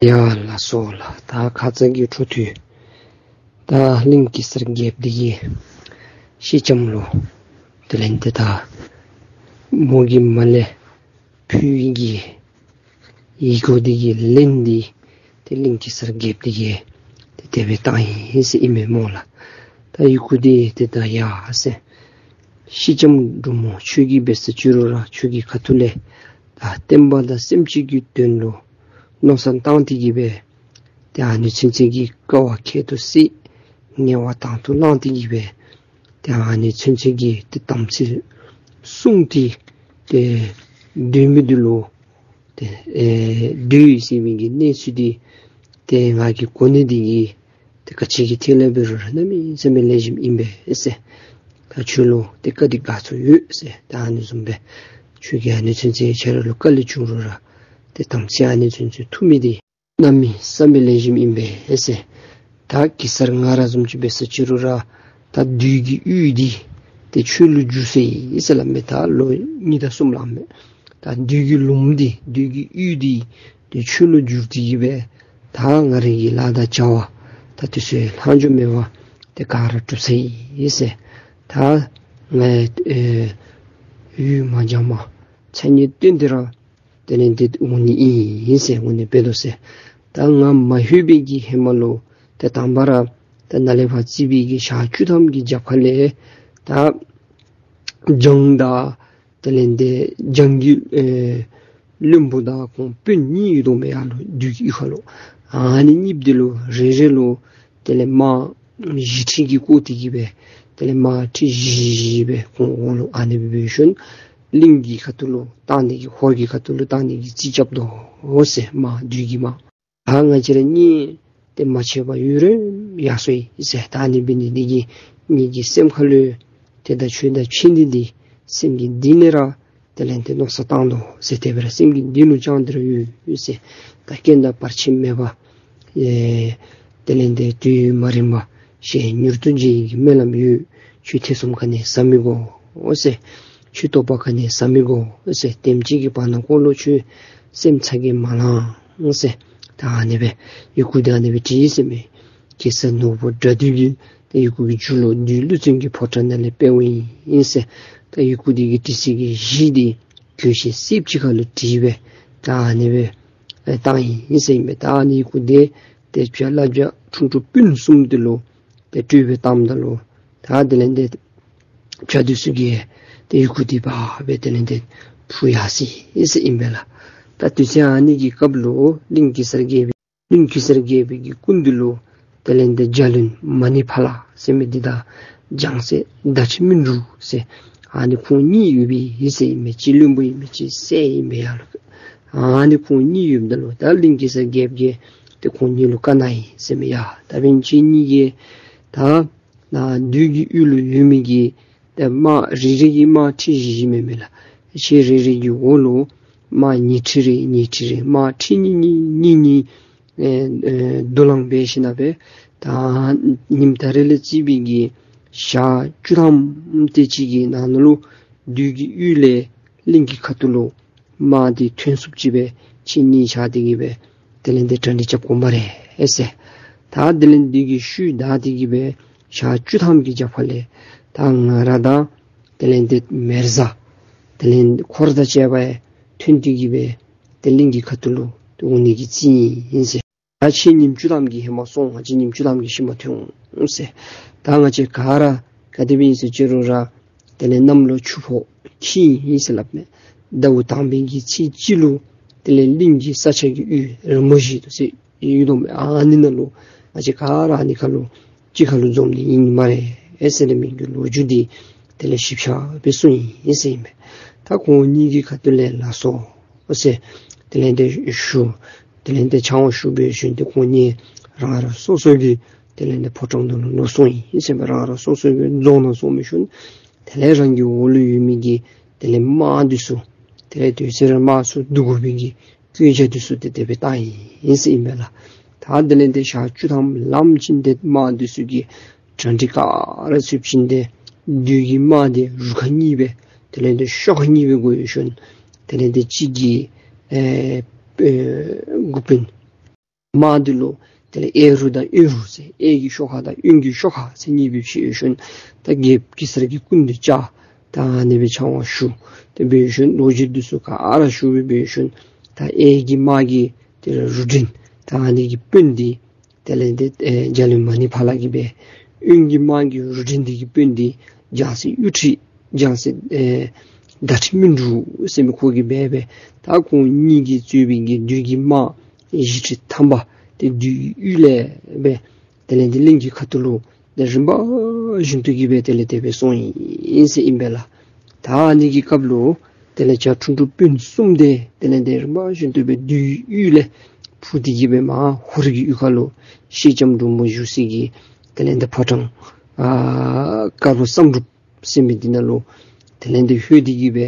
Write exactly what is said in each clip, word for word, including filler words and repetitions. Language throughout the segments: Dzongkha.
ཡ་ལགས་སོ་ལགས། ད་ཁ་ཙ་གི་འཕྲོ་མཐུད་ད་གླིང་གེ་སར་རྒྱལཔོ་འདི་གིས་སེང་ལྕམ་ལུ་དེ་ལས་ཏེ་ད་མོ་གིས་མ་ལས་ཕུལ་བའི་གི་ཡི་གུ་འདི་གི་ལན་འདི་ཏེ་གླིང་གེ་སར་རྒྱལཔོ་འདི་གིས་ཏེ་དེ་སྦེ་བཏང་ཡི་ཟེར་ཨིན་མས་སྨོ་ལགས། ད་ཡི་གུ་འདི་ཏེ་ད་ཡ་ཟེར། སེང་ལྕམ་འབྲུག་མོ་ཁྱོད་ཀྱིས་འབད་ས་ཅི་རུང་ར་ཁྱོད་ཀྱི་ཁ་ཐུག་ལས་ད་བསྟན་པ་དང་སེམས་ཅན་གྱི་དོན་ལུ་མནོ་བསམ་བཏང་སྟེ་གིས་སྦེ་ཏེ་ཨ་ནི་ཚུན་ཚོད་ཀྱི་དཀའ་བ་ཁྱད་དུ་བསད། ངལ་བ་དང་དུ་བླངས་ཏེ་གིས་སྦེ་ཏེ་ཨ་ནི་ཚུན་ཚོད་ཀྱི་ཏེ་དམ་ཚིག་བསྲུང་སྟེ་ཏེ་སྡོད་མི་འདི་ལུ་ཏེ་ཨེ་སྡོད་ཡི་ཟེར་མི་གི་གནས་ཚུལ་འདི་ཏེ་ང་གིས་གོ་ནི་འདི་གིས་ཏེ་ག་ཅི་གི་ཐད་ལས་འབད་རུང་ར་གནམ་མེད་ས་མེད་ལེགས་ཤོམ་ཨིན་པས་ཟེར། ད་ཁྱོད་ལུ་ཏེ་བཀའ་དྲིན་དགའ་ཚོར་ཡོད་ཟེར། ད་ཨ་ནི་བཟུམ་སྦེ་ཁྱོད་ཀྱིས་ཨ་ནི་ཚུན་ཚོད་ཁྱོད་ར་ལུ་དཀའ་ལས་བྱུང་རུང་ར་ཏེ་དམ་ཚིག་ཨ་ནི་ཚུན་ཚོད་ཐུབ་མི་འདི་གནམ་མེད་ས་མེད་ལེགས་ཤོམ་ཨིན་པས་ཟེར། ད་གེ་སར་ང་ར་བཟུམ་ཅིག་འབད་ས་ཅི་རུང་ར་ད་བདུད་ཀྱི་གཡུས་འདི་ཏེ་ཆོས་ལུ་བསྒྱུར་ས་ཨིན་ཟེར་སླབ་མས། ད་ལོ་གཉིས་དང་གསུམ་ལང་མས། ད་བདུད་ཀྱི་ལུངམ་འདི་བདུད་ཀྱི་གཡུས་འདི་ཏེ་ཆོས་ལུ་བསྒྱུར་ཏེ་གིས་སྦེ་ད་ང་རའི་གི་ལཱ་དང་བྱ་བ་ད་དུས་ཚོད་ལྷག་འགྱོ་མེད་པར་ཏེ་ག་ར་གྲུབ་ས་ཨིན་ཟེར། ད་ང་ཨེ་ཡུན་མ་འགྱངས་པར་ཚ་ཉེ་བསྟུན་ཏེ་ར་དེ་ལས་ཏེ་འོང་ནི་ཨིན་ཟེར། འོང་ནི་འབད་དོ་ཟེར། ད་ང་མ་ལྷོད་པའི་གི་ཧེ་མ་ལུ་ཏེ་དང་པ་ར་ད་ནཱ་ལས་ཕར་རྩིས་པའི་གི་ཞག་བཅུ་ཐམ་གྱི་རྒྱབ་ཁ་ལས་ད་བྱང་དང་དེ་ལས་ཏེ་བྱང་གི་ཨེ་བློན་པོ་དང་ཁོང་དཔོན་གཉིས་ཡོད་དོ་མས་ཡར་ལུ་བདུད་ཀྱི་གཡུས་ཁ་ལུ། ཨ་ནི་གཉིས་འདི་ལུ་རེ་རེ་ལུ་དེ་ལས་དམག་བཞི་ཁྲི་གིས་བསྐོར་ཏེ་གིས་སྦེ་དེ་ལས་དམག་ཁྲི་བཞི་བཞི་སྦེ་ཁོང་འོག་ལུ་ཨ་ནི་སྦེ་འབད་ཞིནམ་གླིང་གི་ཁ་ཐུག་ལུ་བཏང་ནི་གི་ཧོར་གྱི་ཁ་ཐུག་ལུ་བཏང་ནི་གི་རྩིས་རྐྱབ་དོ་ཟེར། དམག་བདུད་ཀྱི་དམག། ད་ང་བཅས་ར་གཉིས་ཏེ་མ་ཕྱད་པར་ཡུན་རིངམོ་ཡར་སོང་ཡི་ཟེར། ད་ཨ་ནི་འབད་ནི་འདི་གིས་ངེ་གི་སེམས་ཁ་ལུ་ཏེ་ད་ཁྱོད་དང་ཕྱད་ནི་འདི་སེམས་ཀྱི་གཏིང་ལས་ར་དེ་ལས་ཏེ་མནོ་བསམ་བཏང་དོ་ཟེར། དེ་སྦེ་ར་སེམས་ཀྱི་གཏིང་ལུ་བཅངས་ཏེ་ར་ཡོད་ཟེར། ད་རྐྱེན་དང་བར་ཆད་མེད་པར་ཨེ་དེ་ལས་ཏེ་དུས་ཡུན་མ་རིང་བར་ཞལ་མྱུར་དུ་མཇལ་ནི་གི་སྨོན་ལམ་ཡོད། ཁྱོད་ཐེ་ཚོམ་ག་ནི་ཟ་མི་དགོ་ཟེར། ཁྱོད་དོགས་པ་ག་ནི་ཟ་མི་དགོ་ཟེར། དེམ་ཅིག་གི་བར་ན་ཁོ་ལུ་ཁྱོད་སེམས་ཚ་གྱང་མ་ལང་ཟེར། ད་ཨ་ནི་སྦེ་ཡི་གུ་འདི་ཨ་ནི་སྦེ་བྲིས་ཟེར་མས། གེ་སར་ནོར་བུ་དགྲ་འདུལ་གྱིས། ད་ཡི་གུ་གི་མཇུག་ལུ་བདུད་ཀླུ་བཙན་གྱི་ཕོ་བྲང་ནང་ལས་སྤེལཝ་ཨིན་ཟེར། ད་ཡི་གུ་འདི་གི་བྲིས་ས་གི་གཞི་འདི་གོས་ཆེན་སེརཔོ་ཅིག་ཁ་ལུ་བྲིས་སྦེ་ད་ཨ་ནི་སྦེ་ཨེ་བཏང་ཡི་ཟེར་ཨིན་པས། ད་ཨ་ནི་ཡི་གུ་འདི་ཏེ་བྱ་བླ་བྱ་ཁྲུང་ཁྲུང་སྤུན་གསུམ་འདི་ལུ་ཏེ་སྤྲོད་སྦེ་བཏངམ་ད་ལུ་ད་དེ་ལས་ཏེ་བྱ་འདི་ཚུ་གིས་ཏེ་ཡི་གུ་འདི་འབག་སྦེ་དེ་ལས་ཏེ་འཕུར་ཡར་སོ་ཡི་ཟེར་ཨིན་པས་ལགས། ད་དུས་ཚོད་ཨ་ནི་གི་སྐབས་ལུ་གླིང་གེ་སར་རྒྱལ་པོའི་གླིང་གེ་སར་རྒྱལ་པོའི་གི་སྐུ་མདུན་ལུ་དེ་ལས་ཏེ་རྒྱལ་བློན་མ་ཎི་ཕ་ལ་ཟེར་མི་འདི་དང་ལྗང་སྲས་ཟླ་ཕྱེད་སྨིན་དྲུག་ཟེར་ཨ་ནི་ཁོང་གཉིས་ཡོད་པའི་ཨིན་ཟེར་ཨིན་མས། གཅིག་བློན་པོ་ཨིན་མས། གཅིག་སྲས་ཨིན་མས་ཡར་ལུ། ཨ་ནི་ཁོང་གཉིས་ཡོདཔ་ད་ལུ་ད་གླིང་གེ་སར་རྒྱལཔོ་གིས་ཏེ་ཁོང་གཉིས་ལུ་བཀའ་གནང་ཡི་ཟེར་མས། ཡ་ད་འབདན་ཁྱེད་གཉིས་ཀྱིས་ད་ནཱ་བདུད་ཀྱི་གཡུས་ལུ་ཡོད་མི་གི་ཏེ་དམག་རེ་རེ་གིས་དམག་ཁྲི་བཞི་བཞི་མེན་མས་ལགས། ཁྱེད་རེ་རེ་གི་འོག་ལུ་དམག་ཉིས་ཁྲི་རེ་ཉིས་ཁྲི་རེ་དམག་ཁྲི་གཉིས་གཉིས་གཉིས་གཉིས་ཨེ་ཨེ་དུ་ལང་འབད་ཞིནམ་ལས་ད་ཉིནམ་ད་རེས་ལས་རྩིས་པའི་གི་ཞག་བཅུ་ཐམ་དེ་ཅིག་གི་ནང་ན་ལུ་བདུད་ཀྱི་གཡུས་ལས་གླིང་གི་ཁ་ཐུག་ལུ་དམག་འདི་ཐོན་ཚུགསཔ་ཅིག་སྦེ་ཁྱེད་གཉིས་ཆ་དེ་གིས་སྦེ་དེ་ལས་ཏེ་གྲ་སྒྲིག་རྐྱབ་དགོ་སྨ་རེ་ཨེ་ཟེར། ད་དེ་ལས་འདི་གི་ཤུལ་ད་དེ་གིས་སྦེ་ཞག་བཅུ་ཐམ་གྱི་རྒྱབ་ཁ་ལས་ད་ང་ར་དང་དེ་ལས་ཏེ་མེ་བཟའ་དེ་ལས་འཁོར་དང་བཅས་པ་ཡང་ཐོན་ཏེ་གིས་སྦེ་ཏེ་གླིང་གི་ཁ་ཐུག་ལུ་ཏེ་འོང་ནི་གི་རྩིས་ཨིན་ཟེར། ད་ཁྱེད་ཉིནམ་བཅུ་ཐམ་གྱི་ཧེ་མ་སོང་། ང་བཅས་ཉིནམ་བཅུ་ཐམ་གྱི་ཤུལ་མ་ཐོན་འོང་ཟེར། ད་ང་བཅས་ག་ར་ག་དེ་སྦེ་ཨིན་ཟེར་ཅི་རུང་ར་དེ་ལས་གནམ་ལོ་ཆུ་ཕོ་ཁྱི་ཨིན་ཟེར་སླབ་མས། ཟླཝ་དང་པའི་གི་ཚེས་གཅིག་ལུ་དེ་ལས་གླིང་གི་ས་ཆ་གི་དབུས་རི་མོ་བཞི་འདུག་ཟེར་ཡོད་དོ་མས། ཨ་ནི་ནང་ལུ་ང་བཅས་ག་ར་ཨ་ནི་ཁ་ལུ་གཅིག་ཁ་ལུ་འཛོམས་ནི་ཨིན་སྨ་རེ་ཨེ་ཟེར་མི་གི་ལོ་རྒྱུས་འདི་དེ་ལས་ཞིབ་ཆ་སྦེ་གསུངས་ཡི་ཟེར་ཨིན་མས། ད་ཁོང་གཉིས་ཀྱི་ཁ་ཐུག་ལས་ལགས་སོ་ཨོ་ཟེར་དེ་ལས་ཏེ་ཞུ། དེ་ལས་ཏེ་ཕྱག་དབང་ཞུ་འབད་ཞིནམ་ཏེ་ཁོང་གཉིས་རང་རང་སོ་སོ་གི་དེ་ལས་ཏེ་ཕོ་བྲང་དུ་ལུ་ལོག་སོང་ཡི་ཟེར་མས། རང་རང་སོ་སོ་གི་རྫོང་ནང་སོང་འབད་ཞིནམ་དེ་ལས་རང་གི་འོག་ལུ་ཡོད་མི་གི་དེ་ལས་དམག་འདི་ཚུ་དེ་ལས་དུས་ཚོད་ར་དམག་ཚུ་བསྡུ་དགོ་པའི་གི་བཀོད་རྒྱ་འདི་ཚུ་ཏེ་དེ་སྦེ་བཏང་ཡི་ཟེར་ཨིན་མས་ལགས། ད་དེ་ལས་ཏེ་ཞག་བཅུ་ཐམ་ལངམ་ཅིག་ཏེ་དམག་འདི་ཚུ་གིས་གྲ་སྒྲིག་ག་ར་ཚུདཔ་ཅིག་ཏེ་བདུད་ཀྱི་དམག་འདི་རུ་ཁག་གཉིས་སྦེ་དེ་ལས་ཏེ་ཤོག་ཁག་གཉིས་སྦེ་བགོ་ཡོད་ཞིནམ་དེ་ལས་ཏེ་གཅིག་གིས་ཨེ་ཨེ་འགོ་དཔོན་ དམག་འདི་ལུ་དེ་ལས་གཡས་རུ་དང་གཡོན་རུ་ཟེར་གཡས་ཀྱི་ཤོག་ཁ་དང་གཡོན་གྱི་ཤོག་ཁ་ཟེར་གཉིས་སྦེ་ཕྱེ་ཞིནམ་ད་རྒྱལཔོ་གེ་སར་གྱི་སྐུ་མདུན་བཅར། ད་ཨ་ནི་སྦེ་ཕྱག་དབང་ཞུ། དེ་འབད་ཞིནམ་ལོ་རྒྱུས་འདི་ཚུ་ག་ར་ཞུ་སྦེ་འབད་ཞིནམ་ད་གཡས་ཀྱི་དམག་གི་དེ་ལས་རུ་འདྲེན་ད་ཨ་ནི་གི་དཔོན་འདི་དེ་ལས་འདི་ཨེ་འཇའ་ལུས་མ་ཎི་ཕ་ལ་གིས་འབད། གཡོན་གྱི་དམག་གི་རུ་འདྲེན་འདི་གི་དཔོན་འདི་ལྗང་སྲས་གཡུ་ཁྲི་ལྗང་སྲས་ཨེ་ཟླ་ཁྲི་སྨིན་དྲུག་ཟེར་མི་ཁོ་གིས་འབད་འབད། ད་ཁོང་གཉིས་ཀྱིས་གཙོས་པའི་གི་བདུད་ཀྱི་དམག་བཞི་ཁྲི་ཐམ་པ་དེ་བདུད་ཡུལ་ལས་འབད། དེ་ལས་འདི་གླིང་གི་ཁ་ཐུག་ལུ་དེ་རིམ་པ་བཞིན་དུ་གི་སྦེ་དེ་ལས་དེ་སྦེ་སོང་ཡི་ཟེར་ཨིན་པས་ལགས། ད་ཨ་ནི་གི་སྐབས་ལུ་དེ་ལས་བྱ་ཁྲུང་ཁྲུང་སྤུན་གསུམ་དེ་དེ་ལས་འདི་རིམ་པ་བཞིན་དུ་སྦེ་བདུད་ཡུལ་ལས་འཕུར་ཏེ་གི་སྦེ་མར་ཧོར་གྱི་ཡུལ་ཁ་ལུ་ཤེས་ལྕམ་འབྲུག་མོ་བཞུགས་སའི་གི་དེ་ལས་འདི་ཕོ་བྲང་ཨ་དཀར་པོ་བསམ་གྲུབ་ཟེར་མི་འདི་ནང་ལུ་དེ་ལས་འདི་ལྷོད་དེ་གི་སྦེ་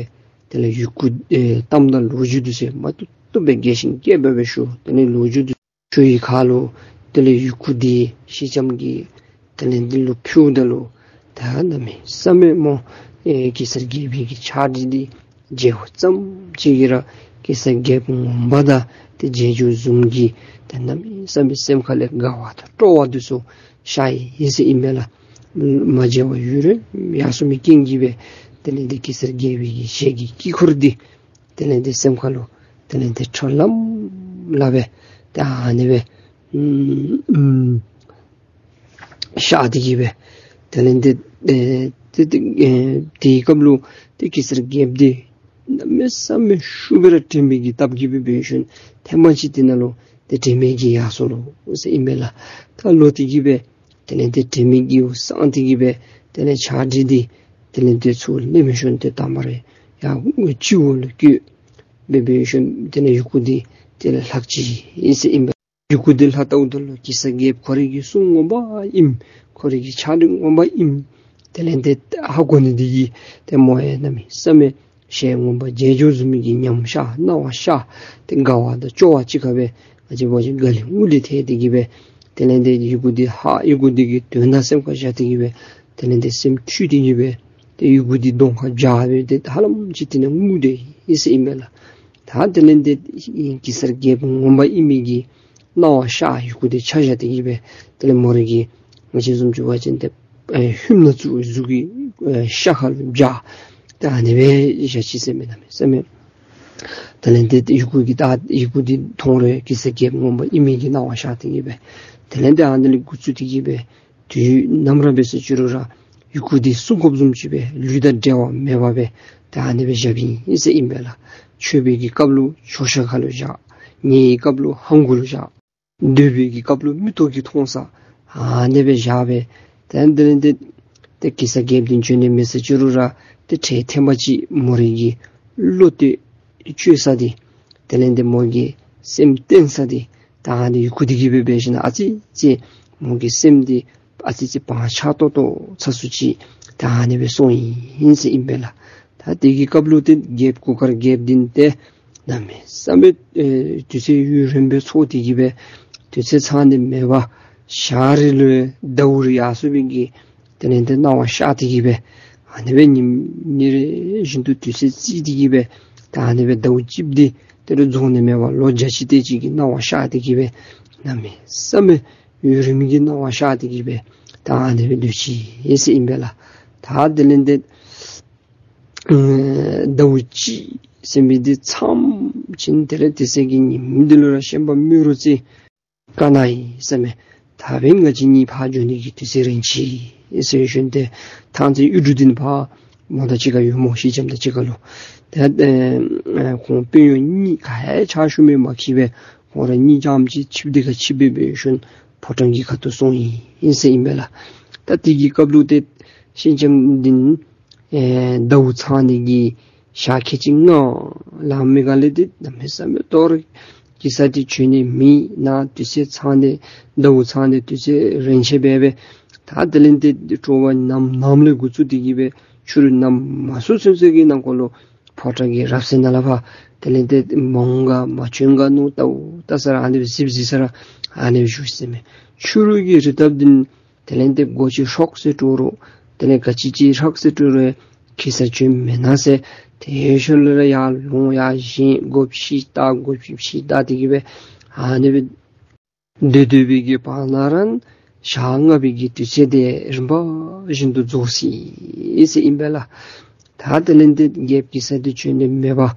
དེ་ལས་ཡི་གུ་ཨེ་གཏམ་དང་ལོ་རྒྱུས་འདི་ཚུ་མ་བཏུབ་བཏུབ་སྦེ་རྒྱས་ཤིང་རྒྱས་པ་སྦེ་ཞུ། དེ་ལས་ལོ་རྒྱུས་འདི་ཚུ་ཞུ་བའི་ཁར་ལུ་དེ་ལས་ཡི་གུ་འདི་ཤེས་ལྕམ་གྱིས་དེ་ལས་འདི་ལུ་ཕུལཝ་ད་ལུ་ད་གནམ་མེད་ས་མེད་མོ་ཨེ་གེ་སར་རྒྱལ་པོའི་གི་ཕྱག་བྲིས་འདི་མཇལཝ་ཙམ་ཅིག་གིས་ར་གེ་སར་རྒྱལཔོ་ངོ་མ་དང་དེ་མཇལ་རྒྱུ་བཟུམ་གྱི་ད་གནམ་མེད་ས་མེད་སེམས་ཁ་ལས་དགའ་བ་དང་སྤྲོ་བ་འདི་ཚུ་ཤར་ཡི་ཟེར་ཨིན་མས་ལགས། མ་མཇལ་བར་ཡུན་རིང་ཡར་སོང་མི་རྐྱེན་གྱིས་སྦེ་དེ་ལས་འདི་གེ་སར་རྒྱལ་པོའི་གི་ཞལ་གྱི་དཀྱིལ་འཁོར་འདི་དེ་ལས་འདི་སེམས་ཁ་ལུ་དེ་ལས་འདི་ཁྲོ་ལམ་ལམ་སྦེ་ད་ཨ་ནི་སྦེ་ཨུམ་ཨུམ་ཤར་ཏེ་གི་སྦེ་དེ་ལས་འདི་ཨེ་དེ་དེ་ཨེ་དེའི་སྐབས་ལུ་དེ་གེ་སར་རྒྱལཔོ་འདི་གནམ་མེད་ས་མེད་ཤུགས་སྦེ་ར་དྲན་པའི་གི་སྟབས་ཀྱིས་སྦེ་འབད་ཞིནམ་ཐེངས་མ་ཅིག་དེ་ནང་ལུ་དེ་དྲན་མེད་ཀྱིས་ཡར་སོང་ནུག་ཟེར་ཨིན་མས་ལགས། ད་ལོག་སྟེ་གི་སྦེ་དེ་ལས་འདི་དྲན་མེད་ཀྱིས་སངས་ཏེ་གི་སྦེ་དེ་ལས་ཕྱག་བྲིས་འདི་དེ་ལས་འདི་ཚུར་ལེན་ཞིནམ་དེ་དང་པ་ར་ཡར་སྤྱི་བོ་ལུ་བཀོད་སྦེ་འབད་ཞིནམ་དེ་ལས་ཡི་གུ་འདི་དེ་ལས་ལྷག་ཅི་ཟེར་ཨིན་པས། ཡི་གུ་འདི་ལྷག་བལྟཝ་ད་ལུ་གེ་སར་རྒྱལཔོ་ཁོ་རའི་གི་གསུང་ངོ་མ་ཨིནམ་ཁོ་རའི་གི་ཕྱག་བྲིས་ངོ་མ་ཨིནམ་དེ་ལས་འདི་ཧ་གོ་ནི་འདི་གིས་ཏེ་མོ་ཡང་གནམ་མེད་ས་མེད་ཞལ་ངོ་མ་མཇལ་རྒྱུ་བཟུམ་མའི་གི་ཉམས་ཤར་སྣང་བ་ཤར་ཏེ་དགའ་བ་དང་སྐྱོ་བ་གཅིག་ཁར་སྦེ་ང་བཅས་འབད་བ་ཅིན་དགའ་ལི་ངུ་ལི་ཐལ་ཏེ་གི་སྦེ་དེ་ལས་འདི་ཡི་གུ་འདི་ཧ་ཡི་གུ་འདི་གི་དོན་དག་སེམས་ཁར་བཞག་སྟེ་གི་སྦེ་དེ་ལས་འདི་སེམས་འཁྲུལ་ཏེ་གི་སྦེ་ཏེ་ཡི་གུ་འདི་གདོང་ཁར་སྦྱར་སྦེ་ཏེ་ཧ་ལམ་ཅིག་དེ་ནང་ངུ་སྡོད་ཡི་ཟེར་ཨིན་པས་ལགས། ད་དེ་ལས་འདི་གེ་སར་རྒྱལཔོ་ངོ་མ་ཨིན་མི་གི་སྣང་བ་ཤར་ཡི་གུ་འདི་ཆ་བཞག་སྟེ་གི་སྦེ་དེ་ལས་མོ་རའི་གི་ང་བཅས་བཟུམ་ཅིག་འབད་བ་ཅིན་ཏེ་ཨེ་ཧུམ་ནང་བཙུགས་གཟུགས་ཀྱི་ཨེ་ཤ་ཁ་ལུ་སྦྱར། ད་ཨ་ནི་སྦེ་བཞག་ཅི་ཟེར་མས། གནམ་མེད་ས་མེད་དེ་ལས་འདི་ཡི་གུ་གི་ད་ཡི་གུ་འདི་མཐོང་རུང་གེ་སར་རྒྱལཔོ་ངོ་མ་ཨིན་མི་གི་སྣང་བ་ཤར་ཏེ་གི་སྦེ་དེ་ལས་འདི་ཨ་ནི་ལས་འགོ་བཙུགས་ཏེ་གི་སྦེ་དུས་ནམ་ར་འབད་ཟེར་ཅི་རུང་ར་ཡི་གུ་འདི་སྲུང་སྐྱོབ་བཟུམ་ཅིག་སྦེ་ལུས་དང་འབྲལ་བ་མེད་པར་སྦེ་ད་ཨ་ནི་སྦེ་བཞགཔ་ཨིན་ཟེར་ཨིན་པས་ལགས། མཆོད་པའི་གི་སྐབས་ལུ་མཆོད་བཤམ་ཁ་ལུ་བཞག། ཉལ་བའི་སྐབས་ལུ་ཧང་གུ་ལུ་བཞག། སྡོད་པའི་གི་སྐབས་ལུ་མིག་ཏོ་གིས་མཐོང་ས་ཨ་ནི་སྦེ་བཞག་སྦེ་ཏེ་དེ་ལས་འདི་ཏེ་གེ་སར་རྒྱལཔོ་འདི་འབྱོན་ནི་མེད་ཟེར་ཅི་རུང་ར་ཏེ་ཁྲེལ་ཐེངས་མ་ཅིག་མོ་རའི་གི་བློ་གཏད་བཅོལ་ས་འདི་དེ་ལས་འདི་མོ་གི་སེམས་གཏན་ས་འདི་ད་ཨ་ནི་ཡི་གུ་འདི་གིས་སྦེ་འབད་ཞིནམ་ཨ་ཙི་ཙི་མོ་གི་སེམས་འདི་ཨ་ཙི་ཙི་བག་ཆགས་ཏོག་ཏོ་ཚ་སུ་ཅིག་ད་ཨ་ནི་སྦེ་སོང་ཡི་ཟེར་ཨིན་པས་ལགས། ད་དེ་གི་སྐབས་ལུ་ཏེ་རྒྱལཔོ་གུར་དཀར་རྒྱལཔོ་འདི་ཏེ་གནམ་མེད་ས་མེད་ཨེ་དུས་ཚོད་ཡུན་རིངམོ་སྦེ་འཚོ་སྟེ་གི་སྦེ་དུས་ཚོད་ཚང་སྟེ་མེད་པར་ཞག་རེ་ལུ་ཟླཝ་རེ་ཡར་སོང་བའི་གི་དེ་ལས་འདི་སྣང་བ་ཤར་ཏེ་གི་སྦེ་ཨ་ནི་སྦེ་ཉིནམ་ཉིན་རེ་བཞིན་དུ་དུས་ཚོད་བརྩིས་ཏེ་གི་སྦེ་ད་ཨ་ནི་སྦེ་ཟླཝ་གཅིག་འདི་དེ་རུ་རྫོགས་ནི་མེད་པར་ལོ་བརྒྱ་ཅིག་དེ་ཅིག་གི་སྣང་བ་ཤར་ཏེ་གི་སྦེ་གནམ་མེད་ས་མེད་ཡུན་རིངམོ་གི་སྣང་བ་ཤར་ཏེ་གི་སྦེ་ད་ཨ་ནི་སྦེ་སྡོད་ཅི་ཟེར་ཨིན་པས་ལགས། ད་དེ་ལས་འདི་ཨེ་ཟླཝ་གཅིག་ཟེར་མི་འདི་ཚངམ་ཅིག་དེ་ལས་དེ་ཚེ་གི་ཉིནམ་འདི་ལུ་ར་ཤན་པ་རྨེ་རུ་རྩེ་བཀའ་གནང་ཡི་ཟེར་མས། ད་འབདན་ང་བཅས་གཉིས་ཕར་འགྱོ་ནི་གི་དུས་ཚོད་རན་ཅི་ཟེར་ཞིནམ་ཏེ་ཐང་རྩེ་གཡུ་འབྲུག་འདི་ནི་ཕར་མོ་དང་གཅིག་ཁར་ཡོད་སྨོ། ཤེས་ལྕམ་དང་གཅིག་ཁར་ལུ་ཏེ་ཨེ་ཁོང་དཔོན་གཡོག་གཉིས་ག་ཡང་ཕྱག་ཞུ་མི་མ་འཁྱིད་པར་ཁོང་ར་གཉིས་རྐྱངམ་གཅིག་ཆིབས་འདི་ཁར་ཆིབས་སྦེ་འབད་ཞིནམ་ཕོ་བྲང་གི་ཁ་ཐུག་སོང་ཡི་ཟེར་ཨིན་པས་ལགས། ད་དེ་གི་སྐབས་ལུ་ཏེ་ཤེས་ལྕམ་འདི་ནི་ཨེ་ཟླཝ་ཚང་ནི་གི་ཞག་ཁལ་གཅིག་སྔ་ལངམ་ཨིནམ་ལས་ཏེ་གནམ་མེད་ས་མེད་ཏོག་ར་གེ་སར་འདི་འབྱོན་ནི་མེད་ན་དུས་ཚོད་ཚང་སྟེ་ཟླཝ་ཚང་སྟེ་དུས་ཚོད་རན་ཆི་འབད་སྦེ་ད་དེ་ལས་ཏེ་དྲོ་པ་ནམ་ནམ་ལས་འགོ་བཙུགས་ཏེ་གི་སྦེ་ཕྱི་རུ་ནམ་མ་སྲོ་ཚུན་ཚོད་ཀྱི་ནང་འཁོད་ལུ་ཕོ་བྲང་གི་རབ་གསལ་ནང་ལས་ཕར་དེ་ལས་ཏེ་མ་འོང་ག་མ་བྱོན་ག་མནོ་བལྟ་བལྟ་ས་ར་ཨ་ནི་སྦེ་གཟིགས་གཟིགས་ས་ར་ཨ་ནི་སྦེ་བཞུགས་ཟེར་མས། ཕྱི་རུ་གི་རི་ཐབས་འདི་ནི་དེ་ལས་ཏེ་སྒོ་ཅིག་ཧྲོག་སེ་དཀྲོག་རུང་དེ་ལས་ག་ཅི་ཅིག་ཧྲོག་སེ་དཀྲོག་རུང་གེ་སར་འབྱོན་མེན་ན་ཟེར་དེ་ཤུལ་ལས་ར་ཡར་ལོང་ཡར་བཞེངས་སྒོ་ཕྱེ་བལྟ་སྒོ་ཕྱེ་བལྟ་སྟེ་གི་སྦེ་ཨ་ནི་སྦེ་ སྡོད་སྡོད་པའི་གི་བར་ན་ར་ཞག་ལྔ་པའི་གི་དུས་ཚོད་དེ་རིམ་པ་བཞིན་དུ་རྫོགས་ཅི་ཟེར་ཨིན་པས་ལགས། ད་དེ་ལས་ཏེ་རྒྱལཔོ་གེ་སར་དེ་བྱོན་ནི་མེད་པར་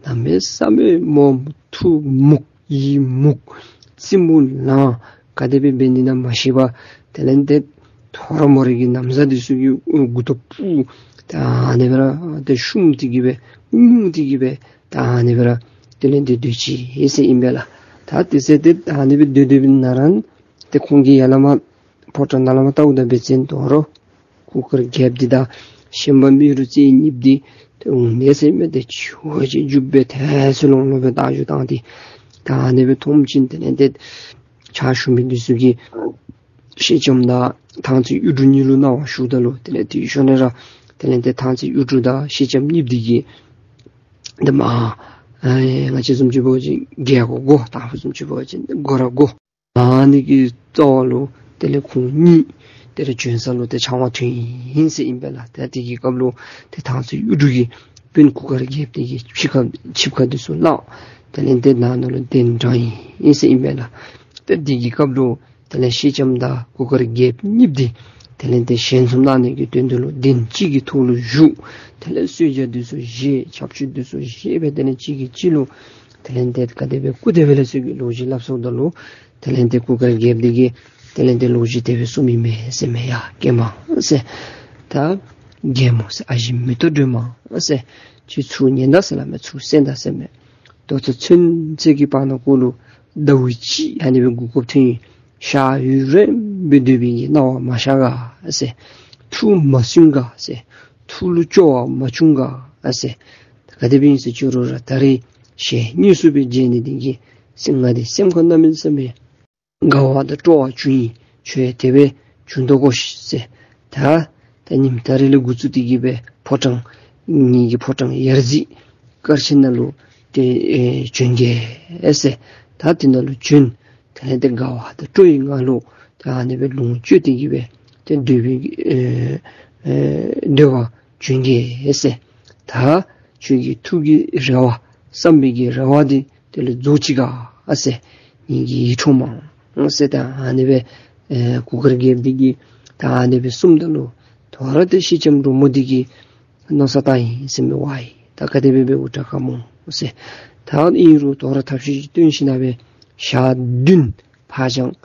གནམ་མེད་ས་མེད་མོ་ཐུགས་མུག་ཡིད་མུག་རྩེ་མོ་ལངས། ག་དེ་སྦེ་འབད་ནི་ན་མ་ཤེས་པར་དེ་ལས་ཏེ་ཐོ་རངས་མོ་རའི་གི་ན་བཟའ་དེ་ཚུ་གིས་མགུ་ཏོ་སྤུར། ད་ཨ་ནི་སྦེ་ར་ཏེ་བཤུམས་ཏེ་གི་སྦེ་ངུ་སྟེ་གི་སྦེ་ད་ཨ་ནི་སྦེ་ར་དེ་ལས་ཏེ་སྡོད་ཅི་ཟེར་ཨིན་པས་ལགས། ད་དེ་ཚེ་ཏེ་ད་ཨ་ནི་སྦེ་སྡོད་སྡོད་པའི་ནང་ར་ཏེ་ཁོང་གིས་ཡར་ལས་མར་ཕོ་བྲང་ནང་ལས་མར་བལྟཝ་ད་འབད་བ་ཅིན་དོ་རུང་གུར་དཀར་རྒྱལཔོ་འདི་དང་ཤན་པ་རྨེ་རུ་རྩེ་གཉིས་འདི་ཏེ་འོང་ནི་ཟེར་མས། ཏེ་ཆུ་ཅིག་རྒྱུག་སྦེ་ཐལ་སོ་ལོང་ལོང་སྦེ་རྟ་རྒྱུག་བཏང་སྟེ་ད་ཨ་ནི་སྦེ་མཐོངམ་ཅིག་དེ་ལས་ཏེ་ཕྱག་ཞུ་མི་འདི་ཚུ་གིས་སེང་ལྕམ་དང་ཐང་རྩེ་གཡུ་འབྲུག་གཉིས་ལུ་གནང་བ་ཞུཝ་ད་ལུ་དེ་ལས་ཏེ་ཞོར་ནང་ར་དེ་ལས་ཏེ་ཐང་རྩེ་གཡུ་འབྲུག་དང་སེང་ལྕམ་གཉིས་འདི་གིས་ཏེ་མ་ཨེ་ང་བཅས་བཟུམ་ཅིག་འབད་བ་ཅིན་རྒྱལ་གོ་དགོ། དང་ཕུ་བཟུམ་ཅིག་འབད་བ་ཅིན་དགོ་ར་དགོ། ཨ་ནི་གི་རྩ་བ་ལུ་དེ་ལས་ཁོང་གཉིས་དེ་ལས་བྱོན་ས་ལུ་ཏེ་ཕྱག་དབང་ཐོན་ཡི་ཟེར་ཨིན་པས་ལགས། ཏེ་དེ་གི་སྐབས་ལུ་ཏེ་ཐང་རྩེ་གཡུ་འབྲུག་གི་སྤུན་གུར་དཀར་རྒྱལཔོ་དེ་གིས་ཆིབས་ཁ་ཆིབས་ཁ་འདི་ཚུ་བླངས། དེ་ལས་ཏེ་ནང་ན་ལུ་གདན་དྲངས་ཡི་ཟེར་ཨིན་པས་ལགས། ཏེ་དེ་གི་སྐབས་ལུ་དེ་ལས་སེང་ལྕམ་དང་གུར་དཀར་རྒྱལཔོ་གཉིས་འདི་དེ་ལས་ཏེ་ཞལ་འཛོམས་གནང་ནི་གི་དོན་དུ་ལུ་གདན་གཅིག་གི་ཐོག་ལུ་བཞུགས། དེ་ལས་གསོལ་ཇ་འདི་ཚུ་བཞེས། ཆབ་ཆུ་འདི་ཚུ་བཞེས་སྦེ་དེ་ལས་གཅིག་གིས་གཅིག་ལུ་དེ་ལས་ཏེ་ག་དེ་སྦེ་བཀུར་དེ་སྦེ་ལེགས་ཟེར་གྱི་ལོ་རྒྱུས་སླབ་སོངམ་ད་ལུ་དེ་ལས་ཏེ་གུར་དཀར་རྒྱལཔོ་འདི་གིས་དེ་ལས་ཏེ་ལོ་རྒྱུས་དེ་སྦེ་གསུངམ་ཨིན་མས་ཟེར་མས། ཡ་རྒྱལ་མ་ཟེར། ད་རྒྱལ་མོ་ཟེར། ཨ་ཞེ་མེ་ཏོག་སྒྲོལ་མ་ཟེར། ཁྱོད་ཚུར་ཉན་ད་ཟེར་སླབ་མས། ཚུར་གསན་ད་ཟེར་མས། ད་ལྟོ་ཚུན་ཚོད་ཀྱི་བར་ན་ཁོ་ལུ་ཟླཝ་གཅིག་ཨ་ནི་སྦེ་གོ་སྐབས་ཐོན་ཡི། ཞག་ཡུན་རིངམོ་སྦེ་སྡོད་པའི་གི་སྣང་བ་མ་ཤར་ག་ཟེར། ཐུགས་མ་སུན་ག་ཟེར། ཐུགས་ལུ་སྐྱོ་བ་མ་བྱུང་ག་ཟེར། ག་དེ་སྦེ་ཨིན་ཟེར་ཅི་རུང་ར་ད་རིས་ཞལ་དངོས་སུ་སྦེ་མཇལ་ནི་འདི་གིས་སེམས་ང་འདི་སེམས་ཁར་གནམ་མེད་ས་མེད་དགའ་བ་དང་སྤྲོ་བ་བྱུང་ཡི། ཁྱོད་དེ་སྦེ་བྱུང་དོ་གོ་ཤིག་ཟེར། ད་ད་ཉིནམ་ད་རིས་ལས་འགོ་བཙུགས་ཏེ་གི་སྦེ་ཕོ་བྲང་ངེ་གི་ཕོ་བྲང་ཡ་རྩེ་མཁར་ཆེན་ནང་ལུ་ཏེ་ཨེ་བྱོན་གེ་ཟེར། ད་དེ་ནང་ལུ་བྱོན། དེ་ལས་ཏེ་དགའ་བ་དང་སྤྲོ་བའི་ངང་ལུ་ད་ཨ་ནི་སྦེ་ལོངས་སྤྱོད་དེ་གི་སྦེ་ཏེ་སྡོད་པའི་ཨེ་ཨེ་སྡོད་པར་བྱོན་གེ་ཟེར། ད་ཁྱོད་ཀྱི་ཐུགས་ཀྱི་རེ་བ་བསམ་པའི་གི་རེ་བ་འདི་དེ་ལུ་རྫོགས་ཅི་ག་ཟེར། ངེ་གི་ཡིད་འཕྲོག་མ་ཟེར། ད་ཨ་ནི་སྦེ་ཨེ་གུར་དཀར་རྒྱལཔོ་འདི་གིས་ད་ཨ་ནི་སྦེ་གསུངམ་ད་ལུ་དོ་རུང་ཏེ་སེང་ལྕམ་འབྲུག་མོ་འདི་གིས་མནོ་བསམ་བཏང་ཡི་ཟེར་མས། ཝའི་ད་ག་དེ་སྦེ་འབདཝ་དྲག་ག་མོ་ཟེར། ད་ཨིན་རུང་དོ་རུང་ཐབས་ཤེས་ཅིག་བཏོན་ཞིནམ་སྦེ་ཞག་བདུན་ཕར་འགྱངས་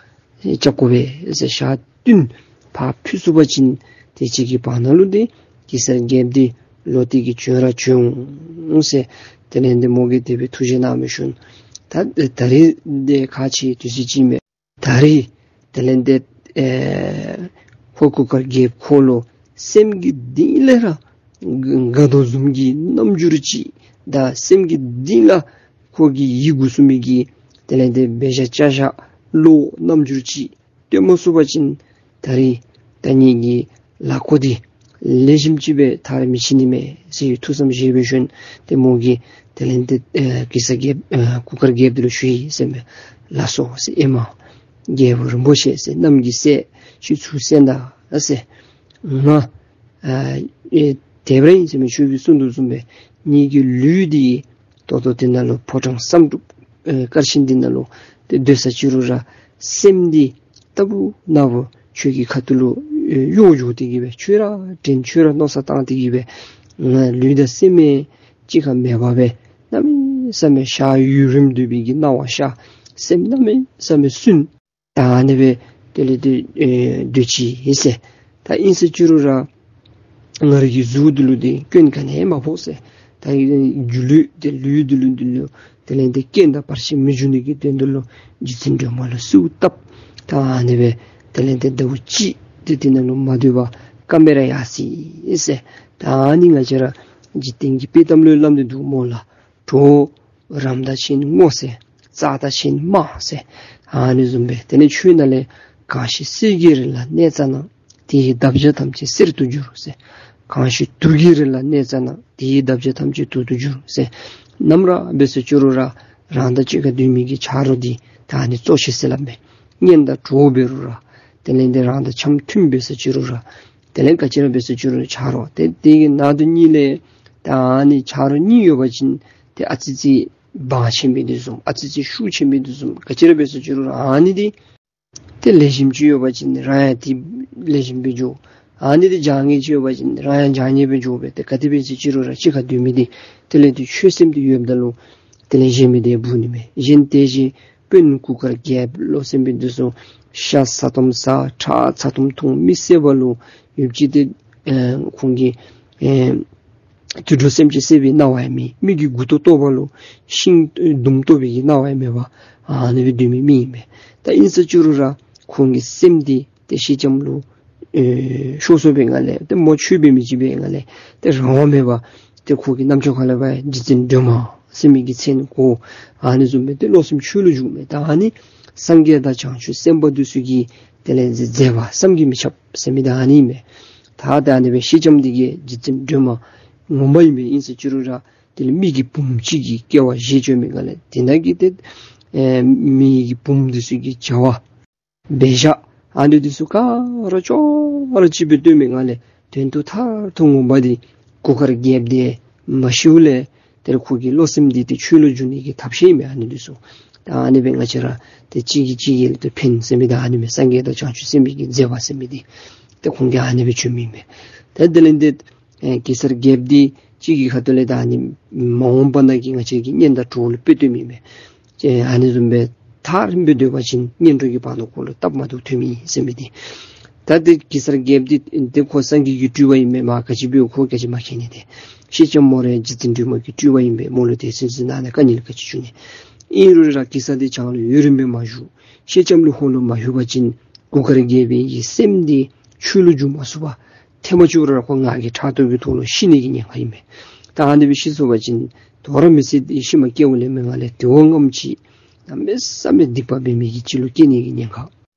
རྐྱབ་དགོ་པས་ཟེར། ཞག་བདུན་ཕར་ཕུད་ཚུགས་པ་ཅིན་དེ་ཅིག་གི་བར་ན་ལུ་འདི་གེ་སར་རྒྱལཔོ་འདི་ལོག་སྟེ་གི་བྱོན་ར་བྱོན་འོང་ཟེར། དེ་ལས་འདི་མོ་གིས་དེ་སྦེ་ཐུགས་བཞེད་གནང་མི་ཤུལ། ད་ད་རིས་འདི་ཁ་ཆེ་དུས་ཚོད་ཅིག་མས། ད་རིས་དེ་ལས་འདི་ཨེ་ཁོ་གུར་དཀར་རྒྱལཔོ་ཁོ་ལུ་སེམས་ཀྱི་གཏིང་ལས་ར་དགའ་དོ་བཟུམ་གྱི་རྣམ་འགྱུར་ཅིག་དང་སེམས་ཀྱི་གཏིང་ལས་ཁོ་གི་ཡིད་མགུ་ཚུགས་མི་གི་དེ་ལས་འདི་འབད་བཞག་བྱ་བཞག་བློ་རྣམ་འགྱུར་ཅིག་སྟོན་མ་ཚུགས་པ་ཅིན་ད་རིས་ད་ངེ་གི་ལཱ་ཁོ་འདི་ལེགས་ཤོམ་ཅིག་སྦེ་མཐར་མི་ཕྱིན་ནི་མས་ཟེར་ཐུགས་བསམ་བཞེས་པའི་ཤུལ་ཏེ་མོ་གིས་དེ་ལས་འདི་ཨེ་གེ་སར་རྒྱལཔོ་ཨེ་གུར་དཀར་རྒྱལཔོ་འདི་ལུ་ཞུ་ཡི་ཟེར་མས། ལགས་སོ་ཟེར། ཨེ་མ་རྒྱལ་པོ་རིན་པོ་ཆེ་ཟེར། གནམ་གྱི་སྲས་ཁྱོད་ཚུར་གསན་ད་ཟེར། ང་ཨ་ཨེ་དེ་སྦེ་ར་ཨིན་ཟེར་མས། ཁྱོད་ཀྱིས་གསུངས་དོ་བཟུམ་སྦེ་ངེ་གི་ལུས་འདི་ད་ལྟོ་འདི་ནང་ལུ་ཕོ་བྲང་བསམ་གྲུབ་ཨེ་མཁར་ཆེན་འདི་ནང་ལུ་ཏེ་སྡོད་ས་ཅི་རུང་ར་སེམས་འདི་རྟག་བུ་ན་བུ་ཁྱོད་ཀྱི་ཁ་ཐུག་ལུ་ཨེ་གཡོ་འགྱོ་སྟེ་གི་སྦེ་ཁྱོད་ར་དྲན། ཁྱོད་ར་མནོ་བསམ་བཏང་སྟེ་གི་སྦེ་ང་ལུས་དང་སེམས་གཅིག་ཁར་མེད་པར་སྦེ་གནམ་མེད་ས་མེད་ཞག་ཡུན་རིངམོ་སྡོད་པའི་གི་སྣང་བ་ཤར། སེམས་གནམ་མེད་ས་མེད་སུན། ད་ཨ་ནི་སྦེ་དེ་ལས་ཏེ་ཨེ་སྡོད་ཅི་ཨིན་ཟེར། ད་ཨིན་ཟེར་ཅི་རུང་ར་ང་རའི་གི་གཟུགས་འདི་ལུ་ཏེ་སྐྱོན་ག་ནི་ཡང་མ་ཕོག་ཟེར། ད་སྒྱུ་ལུས་ཏེ་ལུས་འདི་ལུ་འདི་ལུ་དེ་ལས་ཏེ་རྐྱེན་དང་བར་ཆད་མི་འབྱུང་ནི་གི་དོན་དུ་ལུ་རྗེ་བཙུན་སྒྲོལ་མ་ལུ་གསོལཝ་བཏབ། ད་ཨ་ནི་སྦེ་དེ་ལས་ཏེ་ཟླཝ་གཅིག་ཏེ་འདི་ནང་ལུ་མ་སྡོད་པར་བཀའ་མེད་ར་ཡར་སོ་ཡི་ཟེར། ད་ཨ་ནི་ང་བཅས་ར་འཇིག་རྟེན་གྱི་དཔྱེ་གཏམ་ལུ་སླབ་ནི་འདུག་སྨོ་ལགས། གྲོགས་རམ་དང་ཕྱིན་སྔོ་ཟེར། རྩྭ་དང་ཕྱིན་དམར་ཟེར། ཨ་ནི་བཟུམ་སྦེ་དེ་ནི་ཆོས་ནང་ལས་གང་ཞིག་གསེར་གྱི་རི་ལ་གནས་ཙ་ན། དེའི་འདབ་ཆགས་ཐམས་ཅད་གསེར་དུ་འགྱུར་ཟེར། གང་ཞིག་དུག་གི་རི་ལ་གནས་ཙ་ན། དེའི་འདབ་ཆགས་ཐམས་ཅད་དུག་ཏུ་འགྱུར་ཟེར། ནམ་ར་འབད་ཟེར་ཅི་རུང་ར་རང་དང་གཅིག་ཁར་སྡོད་མི་གི་ཆ་རོགས་འདི་ད་ཨ་ནི་གཙོ་ཆེ་ཟེར་སླབ་མས། གཉེན་དང་གྲོགས་འབད་རུང་ར་དེ་ལས་ཏེ་རང་དང་འཆམ་མཐུན་འབད་ཟེར་ཅི་རུང་ར་དེ་ལས་ག་ཅི་ར་འབད་ཟེར་ཅི་རུང་ཆ་རོགས་ཏེ་དེ་གི་ནང་དུ་གཉིས་ལས་ད་ཨ་ནི་ཆ་རོགས་གཉིས་ཡོད་པ་ཅིན་ཏེ་ཨ་ཙི་ཅིག་ དབང་ཆེན་པོ་འདི་བཟུམ་ཨ་ཙི་ཅིག་ཤུགས་ཆེན་པོ་འདི་བཟུམ་ག་ཅི་ར་འབད་སོ་ཅི་རུང་ར་ཨ་ནི་འདི་ཏེ་ལེགས་ཤོམ་ཅིག་ཡོད་པ་ཅིན་རང་ཡང་ཏེ་ལེགས་ཤོམ་སྦེ་འགྱོ། ཨ་ནི་འདི་བྱང་ཉེས་ཅིག་ཡོད་པ་ཅིན་རང་ཡང་བྱང་ཉེས་སྦེ་འགྱོ་སྦེ་ཏེ་ག་དེ་སྦེ་ཅིག་ཅི་རུང་ར་གཅིག་ཁར་སྡོད་མི་འདི་དེ་ལས་ཏེ་ཆོས་སེམས་འདི་ཡོདཔ་ད་ལུ་དེ་ལས་གཞན་མི་འདི་འབུ་ནི་མས། གཞན་དེ་བཞིན་དཔོན་གུར་དཀར་རྒྱལཔོ་བློ་སེང་འདི་ཚུ་ཤ་ཚ་ཏོམ་ཟ་ཁྲག་ཚ་ཏོམ་འཐུང་མི་བསད་པ་ལུ་ཡུདཔ་ཅིག་ཏེ་ཨེ་ཁོང་གིས་ཨེ་དུད་འགྲོ་སེམས་ཅན་བསད་པའི་སྣང་བ་ཡང་མེད། མི་གི་མགུ་ཏོ་བཏོག་པ་ལུ་ཤིང་དུམ་བཏོག་པའི་གི་སྣང་བ་ཡང་མེད་པར་ཨ་ནི་སྦེ་སྡོད་མི་མི་ཨིན་མས། ད་ཨིན་ས་ཅི་རུང་ར་ཁོང་གི་སེམས་འདི་ཏེ་ཤེས་ལྕམ་ལུ་ཨེ་ཤོར་སོང་པའི་ངང་ལས་ཏེ་མོ་ཆོས་འབད་མི་ཅིག་འབད་ངང་ལས་ཏེ་རང་དབང་མེད་པར་ཏེ་ཁོ་གི་རྣམ་ཅོ་ཁ་ལས་ཕར་རྗེ་བཙུན་སྒྲོལ་མ་ཟེར་མི་གི་མཚན་གོ། ཨ་ནི་བཟུམ་སྦེ་ཏེ་བློ་སེམས་ཆོས་ལུ་འཇུག་མས། ད་ཨ་ནི་སངས་རྒྱས་དང་བྱང་ཆུབ་སེམས་དཔའ་འདི་ཚུ་གི་དེ་ལས་མཛད་པ་བསམ་གྱིས་མི་ཁྱབ་ཟེར་མི་ད་ཨ་ནི་ཨིན་མས། ད་ད་ཨ་ནི་སྦེ་ཤེས་ལྕམ་འདི་གིས་རྗེ་བཙུན་སྒྲོལ་མ་ངོ་མ་ཨིན་མས། ཨིན་ས་ཅི་རུང་ར་དེ་ལས་མི་གི་བུམོ་ཅིག་གི་སྐྱེ་བ་བཞེས་བཅུག་མི་ངང་ལས་དེ་ནང་གི་ཏེ་ཨེ་མི་གི་བུམོ་འདི་ཚུ་གི་བྱ་བ་འབད་བཞག་ཨ་ནི་འདི་ཚུ་ག་ར་ཅོག་ར་གཅིག་སྦེ་སྟོན་མི་ངང་ལས་དོན་དུ་མཐར་ཐུག་ངོ་མ་འདི་གུར་དཀར་རྒྱལཔོ་འདི་མ་ཤིཝ་ལས་དེ་ལས་ཁོ་གི་བློ་སེམས་འདི་ཏེ་ཆོས་ལུ་འཇུག་ནི་གི་ཐབས་ཤེས་ཨིན་མས། ཨ་ནི་འདི་ཚུ་ད་ཨ་ནི་སྦེ་ང་བཅས་ར་ཏེ་གཅིག་གིས་གཅིག་གི་ལུ་ཏེ་ཕན་ཟེར་མི་ད་ཨ་ནི་མས། སངས་རྒྱས་དང་བྱང་ཆུབ་སེམས་དཔའི་གི་མཛད་པ་ཟེར་མི་འདི་ཏེ་ཁོང་གིས་ཨ་ནི་སྦེ་བྱོན་མི་ཨིན་མས། ཏེ་དེ་ལས་འདི་ཨེ་གེ་སར་རྒྱལཔོ་འདི་གཅིག་གི་ཁ་ཐུག་ལས་ད་ཨ་ནི་མ་འོངས་པ་ནང་གི་ང་བཅས་ཀྱི་གཉེན་དང་གྲོགས་ལུ་དཔེ་སྟོན་མི་ཨིན་མས། ཨེ་ཨ་ནི་བཟུམ་སྦེ་ཐག་རིང་སྦེ་སྡོད་པ་ཅིན་གཉེན་གྲོགས་ཀྱི་བར་ན་ཁོ་ལུ་སྟབས་མ་བདེཝ་ཐོན་མི་ཨིན་ཟེར་མི་འདི། ད་ཏེ་གེ་སར་རྒྱལཔོ་འདི་ཏེ་ཁོ་སངས་རྒྱས་ཀྱི་སྤྲུལ་པ་ཨིན་མས། མ་ག་ཅི་འབད་ཁོ་ག་ཅི་མ་མཁྱེན་ནི་ཏེ། ཤེས་ལྕམ་མོ་ར་རྗེ་བཙུན་སྒྲོལ་མ་གི་སྤྲུལ་པ་ཨིན་པས། མོ་ལུ་ཏེ་སེམས་ཅན་ནང་ན་དཀའ་ངལ་ག་ཅི་བྱུང་ནི། ཨིན་རུང་ར་གེ་སར་འདི་བྱང་ལུ་ཡུན་རིངམོ་སྦེ་མ་བཞུགས། ཤེས་ལྕམ་ལུ་ཧོར་ལུ་མ་ལྷོད་པ་ཅིན་གུར་དཀར་རྒྱལ་པོའི་གི་སེམས་འདི་ཆོས་ལུ་འཇུག་མ་ཚུགས་པར་ཐེངས་མ་གཅིག་ར་ཁོ་ངག་གི་ཕྲག་དོག་གི་ཐོག་ལུ་ཤི་ནི་གི་ཉེན་ཁ་ཨིན་མས། ད་ཨ་ནི་སྦེ་ཤི་སོང་པ་ཅིན་དོ་རུང་མི་ཚེ་འདི་ཤུལ་མ་སྐྱེལཝ་ལས་མི་ངང་ལས་དེ་བ་ངམ་ཅིག་གནམ་མེད་ས་མེད་སྡིག་པ་འབད་མི་གི་ཅིག་ལུ་སྐྱེ་ནི་གི་ཉེན་ཁ།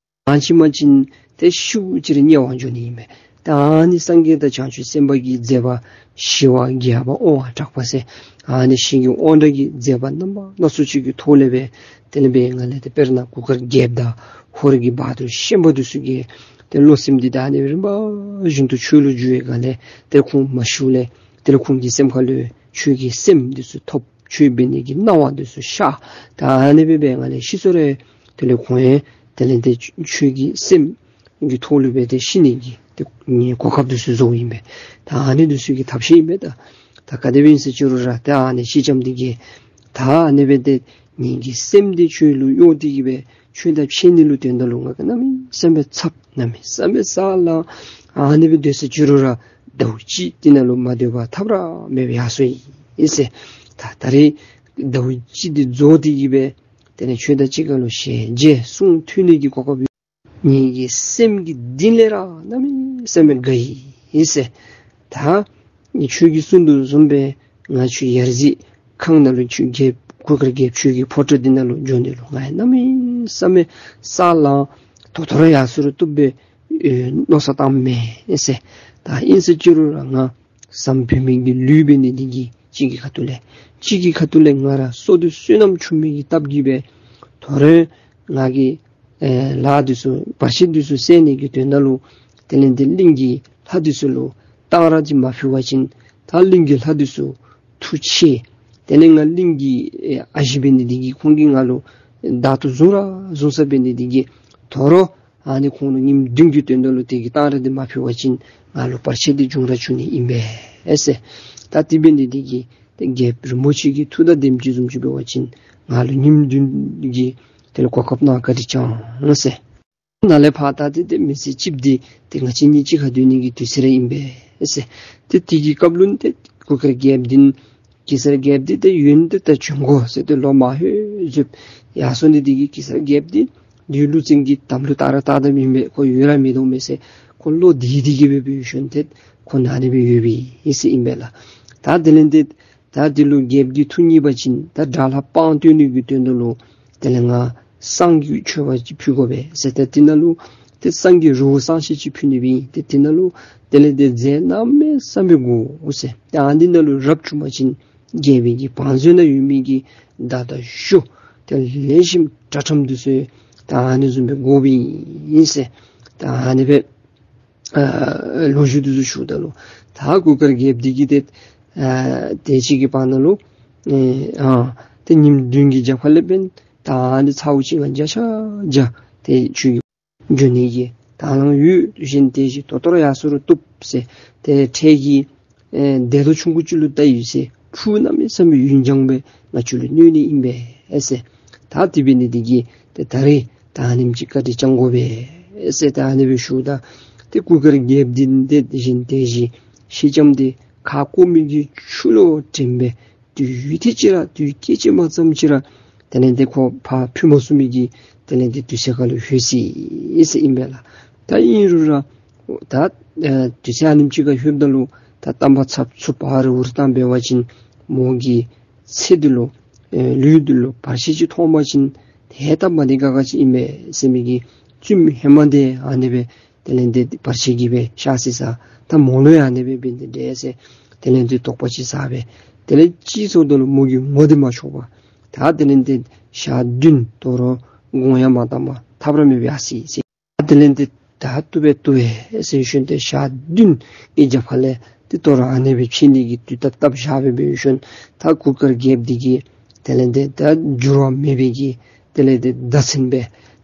མ་ཕྱིན་པ་ཅིན་ཏེ་ཤུལ་ཅིག་ར་དམྱལ་བར་འགྱོ་ནི་ཨིན་མས། ད་ཨ་ནི་སངས་རྒྱས་དང་བྱང་ཆུབ་སེམས་དཔའ་གི་མཛད་པ་ཞི་བ་རྒྱས་པ་དབང་བ་དྲག་པོ་ཟེར་ཨ་ནི་ཞིང་གི་དབང་དྲག་གི་མཛད་པ་རྣམ་པ་སྣ་ཚོགས་ཅིག་གི་ཐོག་ལས་སྦེ་དེ་ལས་སྦེ་ང་ལས་ཏེ་དཔེར་ན་གུར་དཀར་རྒྱལཔོ་དང་ཧོར་གྱི་བ་དུར་ཤན་པ་འདི་ཚུ་གི་ཏེ་བློ་སེམས་འདི་ད་ཨ་ནི་རིམ་པ་བཞིན་དུ་ཆོས་ལུ་འཇུག་པའི་སྒང་ལས་ཏེ་ཁོང་མ་ཤིཝ་ལས་དེ་ལས་ཁོང་གི་སེམས་ཁ་ལུ་ཆོས་ཀྱི་སེམས་འདི་ཚུ་ཐོབ། ཆོས་འབད་ནི་གི་སྣང་བ་འདི་ཚུ་ཤར། ད་ཨ་ནི་སྦེ་འབད་སྒང་ལས་ཤི་སོང་རུང་དེ་ལས་ཁོང་ཡང་དེ་ལས་ཏེ་ཆོས་ཀྱི་སེམས་ཀྱི་ཐོག་ལུ་སྦེ་ཏེ་ཤི་ནི་གི་ཏེ་གོ་སྐབས་འདི་ཚུ་བཟོཝ་ཨིན་པས། ད་ཨ་ནི་འདི་ཚུ་གི་ཐབས་ཤེས་ཨིན་པས། ད་ད་ག་དེ་སྦེ་ཨིན་ཟེར་ཅི་རུང་ར་ད་ཨ་ནི་ཤེས་ལྕམ་འདི་གིས་ད་ཨ་ནི་སྦེ་ཏེ་ངེ་གི་སེམས་འདི་ཆོས་ལུ་གཡོག་སྟེ་གི་སྦེ་ཆོས་དང་འཕྱད་ནི་ལུ་དོན་དག་ལུ་ང་གིས་གནམ་མེད་ས་མེད་འཚབ། གནམ་མེད་ས་མེད་ས་ལངས། ཨ་ནི་སྦེ་སྡོད་ཟེར་ཅི་རུང་ར་ཟླཝ་གཅིག་འདི་ནང་ལུ་མ་སྡོད་པར་ཐབས་ར་མེད་པར་ཡར་སོ་ཡི་ཟེར། ད་ད་རེས་ཟླཝ་གཅིག་འདི་རྫོགས་ཏེ་གི་སྦེ་དེ་ལས་ཁྱོད་དང་གཅིག་ཁར་ལུ་ཞལ་མཇལ་གསུང་ཐོས་ནི་གི་གོ་སྐབས་ཡོད། ངེ་གི་སེམས་ཀྱི་གཏིང་ལས་ར་གནམ་མེད་ས་མེད་དགའ་ཡི་ཟེར། ད་ཁྱོད་ཀྱིས་གསུང་དོ་བཟུམ་སྦེ་ང་ཁྱོད་ཡར་གཟིགས་ཁང་ནང་ལུ་ཁྱོད་རྒྱལཔོ་གུར་དཀར་རྒྱལཔོ་ཁྱོད་ཀྱི་ཕོ་བྲང་འདི་ནང་ལུ་འགྱོ་ནི་ལུ་ང་ཡང་གནམ་མེད་ས་མེད་ས་ལངས། ད་ལྟོ་ར་ཡར་སོ་རུང་བཏུབ་པས། ཨེ་མནོ་བསམ་བཏངམ་མེད་ཟེར། ད་ཨིན་ཟེར་ཅི་རུང་ར་ང་བཟང་པོའི་མི་གི་ལུས་འབད་ནི་འདི་གིས་གཅིག་གི་ཁ་ཐུག་ལས་གཅིག་གི་ཁ་ཐུག་ལས་ང་ར་བསོད་སྡེ་བསོད་ནམས་ཆུང་མི་གི་སྟབས་ཀྱིས་སྦེ་དོ་རུང་ང་གིས་ཨེ་ལཱ་འདི་ཚུ་བར་ཆད་འདི་ཚུ་བསལ་ནི་གི་དོན་དག་ལུ་དེ་ལས་ཏེ་གླིང་གི་ལྷ་འདི་ཚུ་ལུ་གཏང་རག་འདི་མ་ཕུལ་བ་ཅིན་ད་གླིང་གི་ལྷ་འདི་ཚུ་མཐུ་ཆེ། དེ་ལས་ང་གླིང་གི་ཨེ་ཨ་ཞེ་འབད་ནི་འདི་གིས་ཁོང་གིས་ང་ལུ་བདག་ཏུ་བཟུང་ར་བཟུང་ས་འབད་ནི་འདི་གིས་དོ་རུང་ཨ་ནི་ཁོང་ལུ་ཉིནམ་བདུན་གྱི་དོན་དག་ལུ་དེ་གི་གཏང་རག་འདི་མ་ཕུལ་བ་ཅིན་ང་ལུ་བར་ཆད་འདི་འབྱུང་ར་འབྱུང་ནི་ཨིན་པས་ཟེར། ད་དེ་འབད་ནི་འདི་གིས་ཏེ་རྒྱལཔོ་རིན་པོ་ཆེ་གི་ཐུགས་དང་ལྡནམ་ཅིག་བཟུམ་ཅིག་འབད་བ་ཅིན་ང་ལུ་ཉིནམ་བདུན་གྱི་དེ་ལས་གོ་སྐབས་གནང་བཀའ་དྲིན་བསྐྱང་ཟེར། ནཱ་ལས་ཕར་ད་ཏེ་ཏེ་མི་ཚེ་གཅིགཔོ་འདི་ཏེ་ང་བཅས་གཉིས་གཅིག་ཁར་སྡོད་ནི་གི་དུས་ཚོད་ར་ཨིན་པས་ཟེར། ཏེ་དེ་གི་སྐབས་ལུ་ཏེ་གུར་དཀར་རྒྱལཔོ་འདི་གེ་སར་རྒྱལཔོ་འདི་ཏེ་ཡུན་ཏེ་ད་བྱོན་དགོ་ཟེར་ཏེ་ལོ་མང་ཤོས་འཛོལ་ཡར་སོ་ནི་འདི་གིས་གེ་སར་རྒྱལཔོ་འདི་བདུད་ཀླུ་བཙན་གྱིས་དམ་ལུ་བཏགས་ར་བཏགས་དཔ་ཨིན་པས། ཁོ་ཡོད་ར་མིན་འདུག་མས་ཟེར། ཁོ་བློ་བདེ་བདེ་གི་སྦེ་སྦེ་ཡོད་ཞིནམ་ཏེ་ཁོ་ནཱ་ནི་སྦེ་ཡོད་པའི་ཨིན་ཟེར་ཨིན་པས་ལགས། ད་དེ་ལས་ཏེ་ད་འདི་ལུ་རྒྱལཔོ་གིས་ཐུགས་མཉེས་པ་ཅིན་ད་དགྲ་ལྷ་དཔངས་བསྟོད་ནི་གི་དོན་དག་ལུ་དེ་ལས་ང་བསང་གི་མཆོད་པ་ཅིག་ཕུལ་དགོ་པས་ཟེར། ཏེ་དེ་ནང་ལུ་ཏེ་བསང་གི་རི་བོ་བསང་ཆེན་ཅིག་ཕུལ་ནི་སྦེ་ཨིན། ཏེ་དེ་ནང་ལུ་དེ་ལས་ཏེ་རྫས་གནམ་མེད་ས་མེད་དགོ་ཟེར། ཏེ་ཨ་འདི་ནང་ལུ་རབ་བྱུང་པ་ཅིན་རྒྱལ་པོའི་གི་བང་མཛོད་ནང་ཡོད་མི་གི་མདའ་དང་གཞུ་ཏེ་ལེགས་ཤོམ་དྲག་ཁྲམ་འདི་ཚུ་ད་ཨ་ནི་བཟུམ་སྦེ་དགོ་པའི་ཨིན་ཟེར། ད་ཨ་ནི་སྦེ་ཨ་ལོ་རྒྱུས་འདི་ཚུ་ཞུཝ་ད་ལུ་ད་གུར་དཀར་རྒྱལཔོ་འདི་གིས་ཏེ་ཨ་དེ་ཅིག་གི་བར་ན་ལུ་ཨེ་ཨ་ ཏེ་ཉིནམ་བདུན་གྱི་རྒྱབ་ཁ་ལས་འབདན་ད་ཨ་ནི་ཚཝ་ཅིག་ང་བརྒྱ་ཆ་བརྒྱ་ཏེ་ཁྱོད་ཀྱིས་འགྱོ་ནི་གི་དང་བླངས་ཡོད། དེ་བཞིན་དེ་བཞིན་ད་ལྟོ་ར་ཡར་སོང་རུང་བཏུབ་ཟེར། ཏེ་འཕྲལ་གྱི་ཨེ་འདས་ལོག་ཆུང་ཀུ་ཅིག་ལུ་བལྟ་ཡི་ཟེར། ཕྲུ་གུ་གནམ་མེད་ས་མེད་ཡུན་འགྱངས་སྦེ་ང་ཁྱོད་ལུ་གནོད་ནི་ཨིན་པས་ཟེར། ད་དེ་འབད་ནི་དེ་གིས་ཏེ་ད་རེས་ད་ཨ་ནེམ་ཅིག་བཀའ་དྲིན་བསྐྱང་དགོ་པས་ཟེར། ད་ཨ་ནི་སྦེ་ཞུཝ་ད་ཏེ་གུར་དཀར་རྒྱལཔོ་འདི་དེ་བཞིན་དེ་བཞིན་སེང་ལྕམ་འདི་ཁ་སྐོམ་མི་གི་ཆུ་ལུ་དྲན་སྦེ་དུས་ཡུན་ཐེངས་ཅིག་ར་དུས་སྐད་ཅིག་མ་ཙམ་ཅིག་ར་དེ་ལས་ཏེ་ཁོ་ཕར་ཕུད་མ་ཚུགས་མི་གི་དེ་ལས་ཏེ་དུས་ཚོད་ཁ་ལུ་ལྷོད་ཅི་ཟེར་ཨིན་པས་ལགས། ད་ཨིན་རུང་ར་ད་ཨེ་དུས་ཚོད་ཨ་ནེམ་ཅིག་ཁར་ལྷོདཔ་ད་ལུ་ད་གཏམ་པ་ཚབ་ཚུབ་ཕར་འུར་བཏང་འབད་བ་ཅིན་མོ་གི་ཚེ་འདི་ལུ་ཨེ་ལུས་འདི་ལུ་བར་ཆད་ཅིག་ཐོན་པ་ཅིན་ཏེ་ད་མ་བདེ་ཁག་ཁ་ཅིག་ཨིན་པས་ཟེར་མི་གི་བཙུནམོ་ཧེ་མ་འདི་ཨ་ནི་སྦེ་དེ་ལས་ཏེ་བར་ཆད་ཀྱིས་སྦེ་གཤགས་ཅི་ཟེར། ད་མོ་ལུ་ཡང་ཨ་ནི་སྦེ་འབད་ནི་འདྲས་ཟེར་དེ་ལས་ཏེ་དོགས་པ་ཅིག་ཟ་སྦེ་དེ་ལས་ཅིག་ཚུ་ད་ལུ་མོ་གི་ངོ་འདི་མ་ཆོག་པར་ད་དེ་ལས་ཏེ་ཞག་བདུན་དོ་རུང་དགོངས་ཡངས་མ་བཏང་པར་ཐབས་ར་མེད་པར་ཡར་སོ་ཡི་ཟེར། ད་དེ་ལས་ཏེ་ད་བཏུབ་པས་བཏུབ་པས་ཟེར་ཞིནམ་ཏེ་ཞག་བདུན་གྱི་རྒྱབ་ཁ་ལས་ཏེ་དོ་རུང་ཨ་ནི་སྦེ་ཕྱད་ནི་གི་དུས་ད་བཏབ་བཞག་སྦེ་འབད་ཞིནམ་ད་གུར་དཀར་རྒྱལཔོ་འདི་གིས་དེ་ལས་ཏེ་ད་འགྱུར་བ་མེད་པའི་གི་དེ་ལས་ཏེ་བརྡ་མཚོན་སྦེ་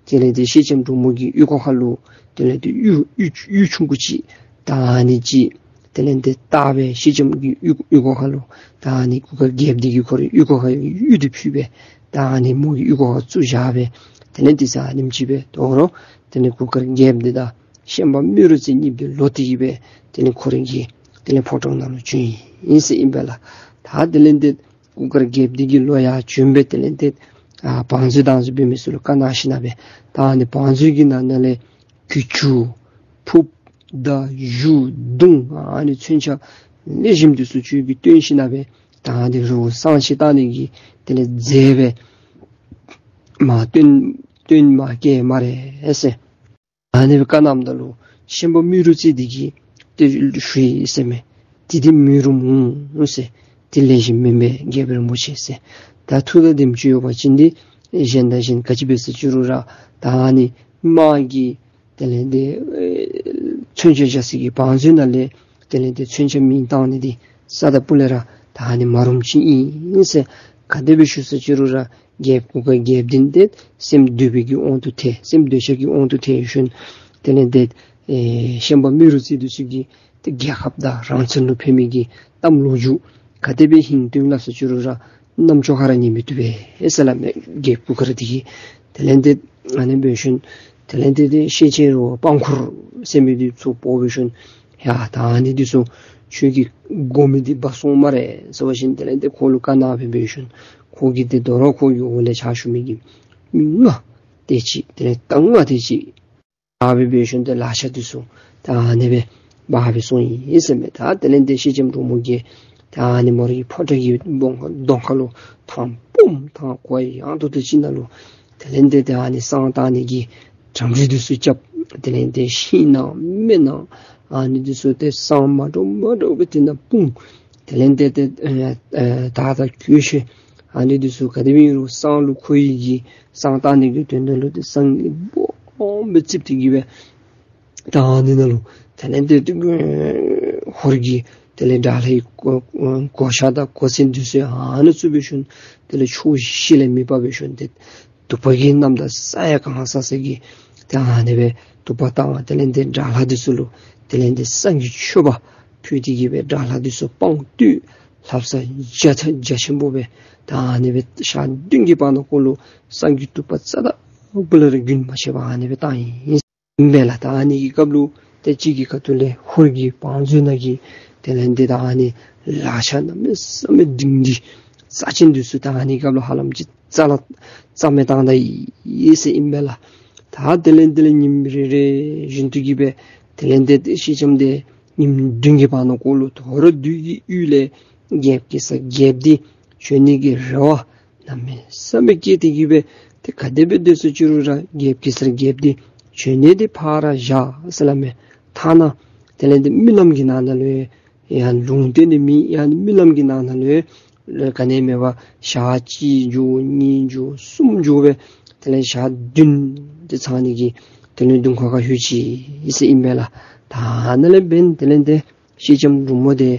དེ་ལས་ཏེ་སེང་ལྕམ་འབྲུག་མོ་གི་ཨོལ་ལྐོག་ཁ་ལུ་དེ་ལས་ཏེ་གཡུ་གཡུ་གཡུ་ཆུང་ཀུ་ཅིག་ད་ཨ་ནི་ཅིག་དེ་ལས་ཏེ་བཏགས་སྦེ་སེང་ལྕམ་གྱི་ཨོལ་ཨོལ་ལྐོག་ཁ་ལུ་ད་ཨ་ནི་གུར་དཀར་རྒྱལཔོ་འདི་གིས་ཁོ་རའི་ཨོལ་ལྐོག་ཁ་གཡུ་འདི་ཕུད་སྦེ་ད་ཨ་ནི་མོ་གི་ཨོལ་ལྐོག་ཁར་བཙུགས་བཞག་སྦེ་དེ་ལས་ཏེ་ས་ཨ་ནེམ་ཅིག་སྦེ་དོ་རུང་དེ་ལས་གུར་དཀར་རྒྱལཔོ་འདི་དང་ཤན་པ་རྨེ་རུ་རྩེ་གཉིས་འདི་ལོག་སྟེ་གི་སྦེ་དེ་ལས་ཁོ་རའི་གི་དེ་ལས་ཕོ་བྲང་ནང་ལུ་བྱོན་ཡི་ཟེར་ཨིན་པས་ལགས། ད་དེ་ལས་ཏེ་གུར་དཀར་རྒྱལཔོ་འདི་གིས་ལོག་ཡར་བྱོན་སྦེ་དེ་ལས་ཏེ་ཨ་བང་མཛོད་དང་ཚུ་འབད་མི་ཚུ་ལུ་བཀའ་གནང་ཞིནམ་སྦེ་ད་ཨ་ནི་བང་མཛོད་ཀྱི་ནང་ན་ལས་གྱི་ཅུང་ཕུརཔ་མདའ་གཞུ་མདུང་ཨ་ནི་མཚོན་ཆ་ལེགས་ཤོམ་འདི་ཚུ་ཁྱོད་ཀྱིས་སྟོན་ཞིནམ་སྦེ་ད་ཨ་ནི་རི་བོ་གསང་ཆེན་བཏང་ནི་གི་དེ་ལས་མཛད་སྦེ་མ་སྟོན་སྟོན་མ་བསྐྱལ་སྨ་རེ་ཟེར། ཨ་ནི་སྦེ་བཀའ་གནངམ་ད་ལུ་ཤན་པ་རྨེ་རུ་རྩེ་འདི་གིས་ཏེ་ཞུ་ཡི་ཟེར་མས། དེ་འདི་མི་རུང་ཟེར། དེ་ལེགས་ཤོམ་མེན་པས་རྒྱལཔོ་རིན་པོ་ཆེ་ཟེར། ད་ཐུགས་དང་ལྡནམ་ཅིག་ཡོད་པ་ཅིན་འདི་གཞན་དང་གཞན་ག་ཅི་འབད་ཟེར་ཅི་རུང་ར་ད་ཨ་ནི་དམག་གི་དེ་ལས་ཏེ་ཨེ་མཚོན་ཆ་བཞག་ས་གི་བང་མཛོད་ནང་ལས་དེ་ལས་ཏེ་མཚོན་ཆ་མེ་བཏང་ནི་འདི་ས་དང་སྤུ་ལས་ར་ད་ཨ་ནི་མ་རུངམ་ཅིག་ཨིན་ཟེར། ག་དེ་སྦེ་ཞུ་ཟེར་ཅི་རུང་ར་རྒྱལཔོ་གུར་དཀར་རྒྱལཔོ་འདི་ཏེ་སེམས་འདོད་པའི་གི་དབང་དུ་ཐལ། སེམས་འདོད་ཆགས་ཀྱི་དབང་དུ་ཐལ་ཞིནམ་དེ་ལས་ཏེ་ཨེ་ཤན་པ་རྨེ་རུ་རྩེ་འདི་ཚུ་གིས་ཏེ་རྒྱལ་ཁབ་དང་རང་བཙན་ལུ་ཕན་མི་གི་གཏམ་ལོ་རྒྱུས་ག་དེ་སྦེ་ཧིང་སྟོན་སླབ་ཟེར་ཅི་རུང་ར་རྣམ་ཅོ་ཁར་ར་ཉན་མི་བཏུབ་པས་ཟེར་སླབ་མས་རྒྱལཔོ་གུར་དཀར་འདི་གིས། དེ་ལས་ཏེ་ཨ་ནི་འབད་ཞིནམ་དེ་ལས་ཏེ་ཏེ་ཤེས་ཆེན་རུ་པང་ཁུར་ཟེར་མི་འདི་ཚུ་འབོ་འབད་ཞིནམ་ཡ་ད་ཨ་ནི་འདི་ཚུ་ཁྱོད་ཀྱིས་དགོ་མི་འདི་འབག་སོང་སྨ་རེ་ཟེར་བ་ཅིན་དེ་ལས་ཏེ་ཁོ་ལུ་བཀའ་གནང་སྦེ་འབད་ཞིནམ་ཁོ་གིས་ཏེ་དོ་རུང་ཁོ་གི་འོག་ལས་ཕྱག་ཞུ་མི་གི་མི་ལྔ་དེ་ཅིག་དེ་ལས་རྟ་ལྔ་དེ་ཅིག་འབག་སྦེ་འབད་ཞིནམ་ཏེ་ལག་ཆ་འདི་ཚུ་ད་ཨ་ནི་སྦེ་འབག་སྦེ་སོང་ཡི་ཟེར་མས། ད་དེ་ལས་ཏེ་སེང་ལྕམ་འབྲུག་མོ་གིས་ད་ཨ་ནི་མོ་རའི་ཕོ་བྲང་གི་གདོང་ཁ་ལུ་ཐང་སྤུངམ་ཐང་གོ་ཡངས་ཏོག་ཏོ་ཅིག་ནང་ལུ་དེ་ལས་ཏེ་ད་ཨ་ནི་བསང་བཏང་ནི་གི་གྲ་སྒྲིག་འདི་ཚུ་རྐྱབ། དེ་ལས་ཏེ་ཤིང་ནང་མེ་ནང་ཨ་ནི་འདི་ཚུ་ཏེ་བསང་མ་འདྲཝ་མ་འདྲཝ་སྦེ་དེ་ནང་སྤུངས། དེ་ལས་ཏེ་ཏེ་ཨེ་ཨེ་དར་དང་གོས་ཆེན་ཨ་ནི་འདི་ཚུ་ག་དེ་སྦེ་ཨིན་རུང་བསང་ལུ་མཁོ་བའི་གི་བསང་བཏང་ནི་གི་དོན་དག་ལུ་ཏེ་བསང་གི་སྦོམ་སྦེ་བརྩིགས་ཏེ་གི་སྦེ་ད་ཨ་ནི་ནང་ལུ་དེ་ལས་ཏེ་ཏེ་ཧོར་གྱི་དེ་ལས་དགྲ་ལྷའི་གོ་གོ་ཆ་དང་གོ་མཚོན་འདི་ཚུ་ཨ་ནི་ཚུ་འབད་ཞིནམ་དེ་ལས་ཕྱོགས་བཞི་ལས་མེ་འབར་འབད་ཞིནམ་ཏེ་དུ་པ་གི་གནམ་དང་ས་ཡང་གང་ས་ས་གི་ཏེ་ཨ་ནི་སྦེ་དུ་པ་བཏང་། དེ་ལས་ཏེ་དགྲ་ལྷ་འདི་ཚུ་ལུ་དེ་ལས་ཏེ་བསང་གི་མཆོད་པ་ཕུལ་ཏེ་གི་སྦེ་དགྲ་ལྷ་འདི་ཚུ་དཔངས་བསྟོད་ལྷ་བསང་རྒྱ་ཆེན་པོ་སྦེ་ད་ཨ་ནི་སྦེ་ཞག་བདུན་གྱི་བར་ན་ཀོ་ལུ་བསང་གི་དུ་པ་རྩ་དང་སྤུ་ལས་ར་རྒྱུན་མ་ཆད་པར་ཨ་ནི་སྦེ་བཏང་ཡི་ཟེར་མས་ལགས། ད་ཨ་ནི་གི་སྐབས་ལུ་ཏེ་གཅིག་གི་ཁ་ཐུག་ལས་ཧོར་གྱི་བང་མཛོད་ནང་གི་དེ་ལས་ཏེ་ད་ཨ་ནི་ལག་ཆ་གནམ་མེད་ས་མེད་སྒྲིང་སྒྲི་རྩ་ཅན་འདི་ཚུ་ད་ཨ་ནི་སྐབས་ལུ་ཧ་ལམ་ཅིག་རྩ་ལ་རྩ་མེད་བཏང་ད་ཡི་ཟེར་ཨིན་པས་ལགས། ད་དེ་ལས་དེ་ལས་ཉིནམ་རེ་རེ་བཞིན་དུ་གི་སྦེ་དེ་ལས་ཏེ་ཏེ་སེང་ལྕམ་འདི་ཉིནམ་བདུན་གྱི་བར་ན་ཀོ་ལུ་དོ་རུང་བདུད་ཀྱི་ཡུལ་ལས་རྒྱལཔོ་གེ་སར་རྒྱལཔོ་འདི་བྱོན་ནི་གི་རེ་བ་གནམ་མེད་ས་མེད་བསྐྱེད་དེ་གི་སྦེ་ཏེ་ག་དེ་སྦེ་སྡོད་ཟེར་ཅི་རུང་ར་རྒྱལཔོ་གེ་སར་རྒྱལཔོ་འདི་བྱོན་ནི་འདི་ཕར་བཞག་ཟེར་སླབ་མས། ཐ་ན་དེ་ལས་ཏེ་རྨི་ལམ་གྱི་ནང་ན་ལུ་ཡང་ལུང་བསྟན་ནི་མེད། ཡང་རྨི་ལམ་གྱི་ནང་ན་ལུ་ཡང་ག་ནི་མེད་པར་ཞག་གཅིག་འགྱོ་གཉིས་འགྱོ་གསུམ་འགྱོ་སྦེ་དེ་ལས་ཞག་བདུན་དེ་ཚང་ནི་གི་དེ་ལས་གདོང་ཁ་ཁར་ལྷོད་ཅི་ཟེར་ཨིན་པས་ལགས། ད་ནཱ་ལས་འབདན་དེ་ལས་ཏེ་སེང་ལྕམ་འབྲུག་མོ་དེ་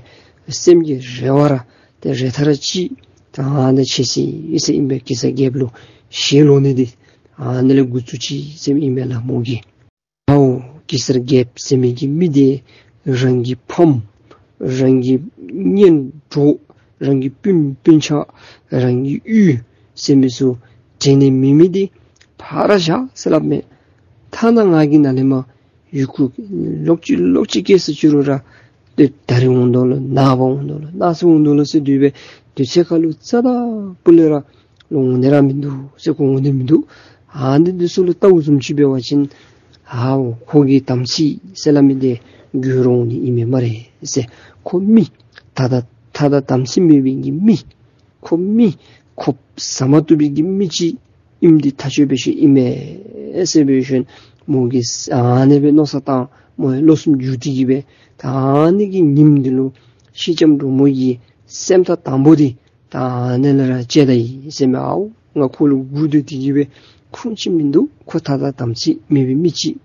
སེམས་ཀྱི་རེ་བ་ར་ཏེ་རེ་ཐག་ར་ཅིག་ ད་ཨ་ནཱ་ཆས་ཅི་ཟེར་ཨིན་པས། གེ་སར་རྒྱལཔོ་ལུ་ཞལ་ལོག་ནི་འདི་ཨ་ནཱ་ལས་འགོ་བཙུགས་ཅི་ཟེར་ཨིན་པས་ལགས་མོ་གིས། ཨའོ་གེ་སར་རྒྱལཔོ་ཟེར་མི་གི་མི་འདི་རང་གི་ཕམ་རང་གི་གཉེན་གྲོགས་རང་གི་སྤུན་སྤུན་ཆ་རང་གི་གཡུས་ཟེར་མི་ཚུ་དྲན་ནི་མེད་མི་འདི་ཕར་བཞག་ཟེར་སླབ་མས། ཐ་ན་ང་གིས་ནཱ་ལས་མར་ཡི་གུ་ལོག་ཅི་ལོག་ཅི་སྐྱེལ་ཟེར་ཅི་རུང་ར་ཏེ་ད་རིས་འོང་དོ་ལོ་ནངས་པ་འོང་དོ་ལོ་གནངས་ཚེ་འོང་དོ་ལོ་ཟེར་སྡོད་པའི་དུས་ཚོད་ཁ་ལུ་རྩ་དང་སྤུ་ལས་ར་ལོག་འོང་ནི་ར་མིན་འདུག་ཟེར། ཁོ་འོང་ནི་མིན་འདུག། ཨ་ནི་འདི་ཚུ་ལུ་བལྟཝ་བཟུམ་ཅིག་འབད་བ་ཅིན་ཨའོ་ཁོ་གི་དམ་ཚིག་ཟེར་སླབ་མི་འདི་འགྱུར་འོང་ནི་ཨིན་མས་སྨ་རེ་ཟེར། ཁོ་མི་ད་ད་ད་ད་དམ་ཚིག་མེད་པའི་གི་མི་ཁོ་མི་ཁོ་ཟ་མ་བཏུབ་པའི་གི་མི་ཅིག་ཨིནམ་འདི་ཐག་ཆོད་པའི་ཤུལ་ཨིན་མས་ཟེར་སྦེ་ཞིནམ་མོ་གིས་ཨ་ནི་སྦེ་མནོ་བསམ་བཏང་མོ་ཡང་བློ་སེམས་འགྱུར་ཏེ་གི་སྦེ་ད་ཨ་ནི་གི་ཉིནམ་འདི་ལུ་སེང་ལྕམ་འབྲུག་མོ་གི་སེམས་ཐག་དམ་པོ་འདི་ད་ཨ་ནི་ལས་ར་བཅད་ད་ཡི་ཟེར་མས། ཨའོ་ང་ཁོ་ལུ་སྒུག་སྡོད་དེ་གི་སྦེ་ཁུངས་ཅིག་མིན་འདུག། ཁོ་ད་ད་དམ་ཚིག་མེད་པའི་མི་ཅིག།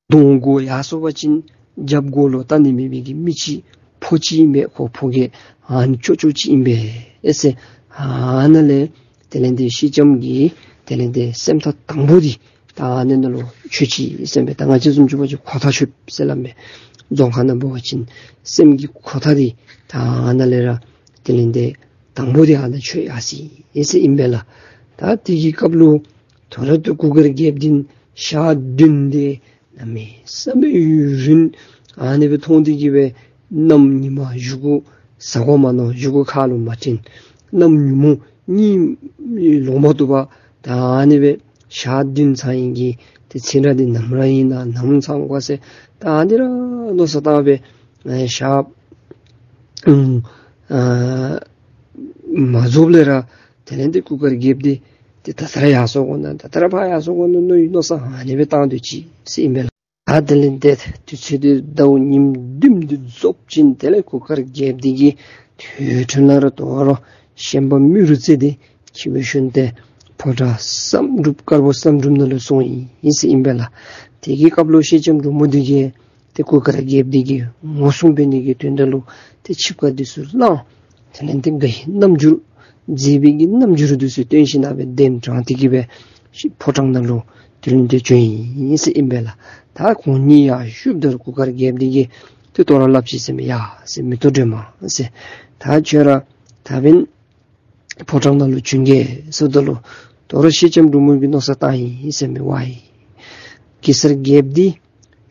གདོང་གུ་ཡར་སོང་པ་ཅིན་རྒྱབ་གུ་ལུ་བལྟ་ནི་མེད་པའི་གི་མི་ཅིག་ཕོ་ཅིག་ཨིན་པས། ཁོ་ཕོ་རྒྱས་ཨ་ནི་ཅོག་ཅོག་ཅིག་ཨིན་པས་ཟེར། ཨ་ནཱ་ལས་དེ་ལས་འདི་སེང་ལྕམ་གྱི་དེ་ལས་འདི་སེམས་ཐག་དམ་པོ་འདི་ད་ཨ་ནི་ནང་ལུ་ཆོད་ཅི་ཟེར་མས། ད་ང་བཅས་བཟུམ་ཅིག་འབད་བ་ཅིན་ཁོ་ཐག་ཆོད་ཟེར་སླབ་མས། རྫོང་ཁ་ནང་འབད་བ་ཅིན་སེམས་ཀྱི་ཁོ་ཐག་འདི་ད་ཨ་ནཱ་ལས་ར་དེ་ལས་འདི་དང་པོ་འདི་ཨ་ནཱ་ཆོད་ཡར་སོ་ཡི་ཟེར་ཨིན་པས་ལགས། ད་དེ་གི་སྐབས་ལུ་དོ་རུང་ཏེ་གུར་དཀར་རྒྱལཔོ་འདི་ཞག་བདུན་འདི་གནམ་མེད་ས་མེད་ཡུན་རིང་ཨ་ནི་སྦེ་མཐོང་སྟེ་གི་སྦེ་གནམ་ཉིན་མ་བཞེས་སྒོ་ཟ་དགོ་མ་མནོ། བཞེས་སྒོ་ཁ་ལུ་མ་བྱིན། གནམ་ཉིན་མོ་གཉིད་ལོག་མ་བཏུབ་པར་ད་ཨ་ནི་སྦེ་ཞག་བདུན་ཚང་ཡི་གི་ཏེ་ཚེ་རབས་འདི་ནམ་ར་ཨིན་ན་ནམ་ཚང་དགོ་ཟེར་ད་ཨ་ནི་ར་མནོ་བསམ་བཏང་སྦེ་ཨེ་ཞག་ཨུམ་ཨ་མ་རྫོགསཔ་ལས་ར་དེ་ལས་འདི་གུར་དཀར་རྒྱལཔོ་འདི་ཏེ་ད་ལྟོ་ར་ཡར་སོང་དགོ་ན་ད་ལྟོ་ར་ཕར་ཡར་སོང་དགོ་ན་མནོ་བའི་མནོ་བསམ་ཨ་ནི་སྦེ་བཏང་སྡོད་ཅི་ཟེར་ཨིན་པས་ལགས། ད་དེ་ལས་འདི་དུས་ཚོད་འདི་ཟླཝ་ཉིནམ་བདུན་འདི་རྫོགས་ཞིནམ་དེ་ལས་གུར་དཀར་རྒྱལཔོ་འདི་གིས་དེ་འཕྲོ་ལས་ར་དོ་རུང་ཤན་པ་རྨེ་རུ་རྩེ་འདི་འཁྱིད་སྦེ་ཞིནམ་ཏེ་ཕོ་བྲང་བསམ་གྲུབ་དཀར་པོ་བསམ་གྲུབ་ནང་ལུ་སོང་ཡི་ཟེར་ཨིན་པས་ལགས། དེ་གི་སྐབས་ལུ་སེང་ལྕམ་འབྲུག་མོ་འདི་གིས་ཏེ་གུར་དཀར་རྒྱལཔོ་འདི་གི་ངོ་སྲུང་འབད་ནི་གི་དོན་དག་ལུ་ཏེ་ཆིབས་ཁ་འདི་ཚུ་བླངས། དེ་ལས་ཏེ་དགའ་བའི་རྣམ་འགྱུར་མཛེས་པའི་གི་རྣམ་འགྱུར་འདི་ཚུ་སྟོན་ཞིནམ་སྦེ་གདན་དྲངས་ཏེ་གི་སྦེ་ཕོ་བྲང་ནང་ལུ་དེ་ལས་ཏེ་བྱོན་ཡི་ཟེར་ཨིན་པས་ལགས། ད་ཁོང་གཉིས་ཡར་བཞུགསཔ་ད་གུར་དཀར་རྒྱལཔོ་འདི་གིས་ཏེ་དོ་རུང་སླབ་ཅི་ཟེར་མས། ཡ་ཟེར་མེ་ཏོག་སྒྲོལ་མ་ཟེར། ད་ཁྱོད་ར་ད་འབདན་ཕོ་བྲང་ནང་ལུ་བྱོན་གེ་ཟེརཝ་ད་ལུ་དོ་རུང་སེང་ལྕམ་འབྲུག་མོ་གིས་མནོ་བསམ་བཏང་ཡི་ཟེར་མས། ཝའི་གེ་སར་རྒྱལཔོ་འདི་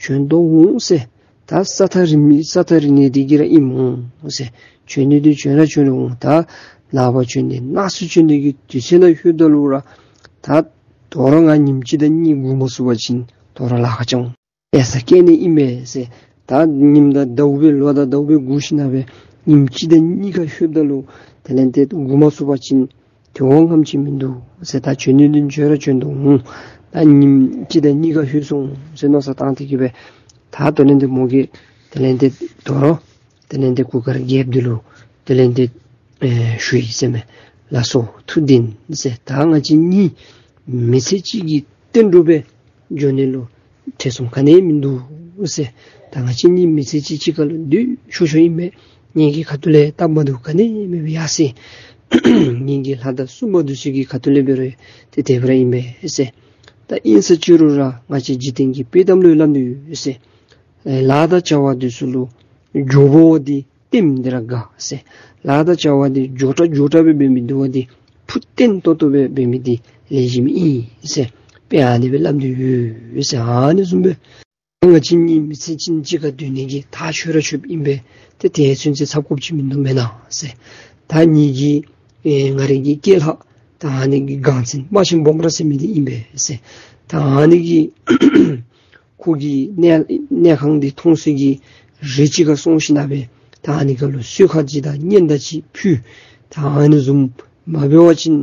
བྱོན་དོ་འོང་ཟེར། ད་ས་ཐག་རིང་མི་ས་ཐག་རིང་ནི་འདི་གིས་ར་ཨིནམ་འོང་ཟེར། བྱོན་ནི་འདི་བྱོན་ར་བྱོན་རུང་ད་ནངས་པ་བྱོན་ནི་གནངས་ཚེ་བྱོན་ནི་གི་དུས་ཚོད་ནང་ལྷོདཔ་ད་ལུ་ར་ད་དོ་རུང་ང་ཉིནམ་གཅིག་དང་གཉིས་སྒུག་མ་ཚུགས་པ་ཅིན་དོ་རུང་ལཱ་ཁག་ཅིག་འོང་། ཡ་ས་སྐྱེལ་ནི་ཨིན་མས་ཟེར། ད་ཉིམ་དང་ཟླཝ་སྦེ་ལོ་དང་ཟླཝ་སྦེ་སྒུག་ཞིནམ་སྦེ་ཉིནམ་གཅིག་དང་གཉིས་ཁར་ལྷོདཔ་ད་ལུ་དེ་ལས་ཏེ་སྒུག་མ་ཚུགས་པ་ཅིན་དེ་འོང་ངམ་ཅིག་མིན་འདུག་ཟེར། ད་བྱོན་ནི་འདི་བྱོན་ར་བྱོན་དོ་འོང་། ད་ཉིནམ་གཅིག་དང་གཉིས་ཁར་ལྷོད་སོང་ཟེར་མནོ་བསམ་བཏང་སྟེ་གི་སྦེ་ད་དེ་ལས་ཏེ་མོ་གིས་དེ་ལས་ཏེ་དོ་རུང་དེ་ལས་ཏེ་གུར་དཀར་རྒྱལཔོ་འདི་ལུ་དེ་ལས་ཏེ་ཨེ་ཞུ་ཡི་ཟེར་མས། ལགས་སོ་ཐུགས་བདེན་ཟེར། ད་ང་བཅས་གཉིས་མི་ཚེ་གཅིག་གི་གཏན་གྲོགས་སྦེ་འགྱོ་ནི་ལུ་ཐེ་ཚོམ་ག་ནི་ཡང་མིན་འདུག་ཟེར། ད་ང་བཅས་གཉིས་མི་ཚེ་གཅིག་གཅིག་ཁར་ལུ་སྡོད་ཆོག་ཆོག་ཨིན་མས། ངེ་གི་ཁ་ཐུག་ལས་སྟབས་མ་བདེཝ་ག་ནི་ཡང་མེད་པས་ཡ་ཟེར། ངེ་གི་ལྷ་དང་སྲུང་མ་འདི་ཚུ་གི་ཁ་ཐུག་ལས་འབད་རུང་ཏེ་དེ་སྦེ་ར་ཨིན་པས་ཟེར། ད་ཨིན་ཟེར་ཅི་རུང་ར་ང་བཅས་འཇིག་རྟེན་གྱི་དཔྱེ་གཏམ་ལུ་སླབ་ནི་ཡོད་ཟེར། ལཱ་དང་བྱ་བ་འདི་ཚུ་ལུ་མགྱོགས་པོ་འདི་ལྟདམོ་འདི་ར་དགའ་ཟེར། ལཱ་དང་བྱ་བ་འདི་མགྱོགས་དྲགས་མགྱོགས་དྲགས་སྦེ་འབད་མི་འདི་བ་འདི་ཕུགས་བརྟན་ཏོག་ཏོ་སྦེ་འབད་མི་འདི་ལེགས་ཤོམ་ཨིན་ཟེར། དཔེ་ཨ་ནི་སྦེ་སླབ་ནི་ཡོད་ཟེར། ཨ་ནི་བཟུམ་སྦེ་ང་བཅས་གཉིས་མི་ཚེ་གཅིག་གཅིག་ཁར་སྡོད་ནི་གི་ཐག་ཆོད་ར་ཆོདཔ་ཨིན་པས། ཏེ་དེ་ཚུན་ཚོད་འཚབ་དགོཔ་ཅིག་མིན་འདུག་མེན་ན་ཟེར། ད་ངེ་གི་ཨེ་ང་རའི་གི་སྐྱེས་ལྷ་ད་ཨ་ནི་གི་འགངས་ཅན་དམར་ཆེན་སྦོམ་ར་ཟེར་མི་འདི་ཨིན་པས་ཟེར། ད་ཨ་ནི་གི་ཁོ་གི་གནས་གནས་ཁང་འདི་མཐོང་ས་གི་རི་ཅིག་ཁར་སོང་ཞིནམ་སྦེ་ད་ཨ་ནི་ཁར་ལུ་གསོལ་ཁ་ཅིག་དང་སྙན་དར་ཅིག་ཕུལ། ད་ཨ་ནི་བཟུམ་མ་འབད་བ་ཅིན་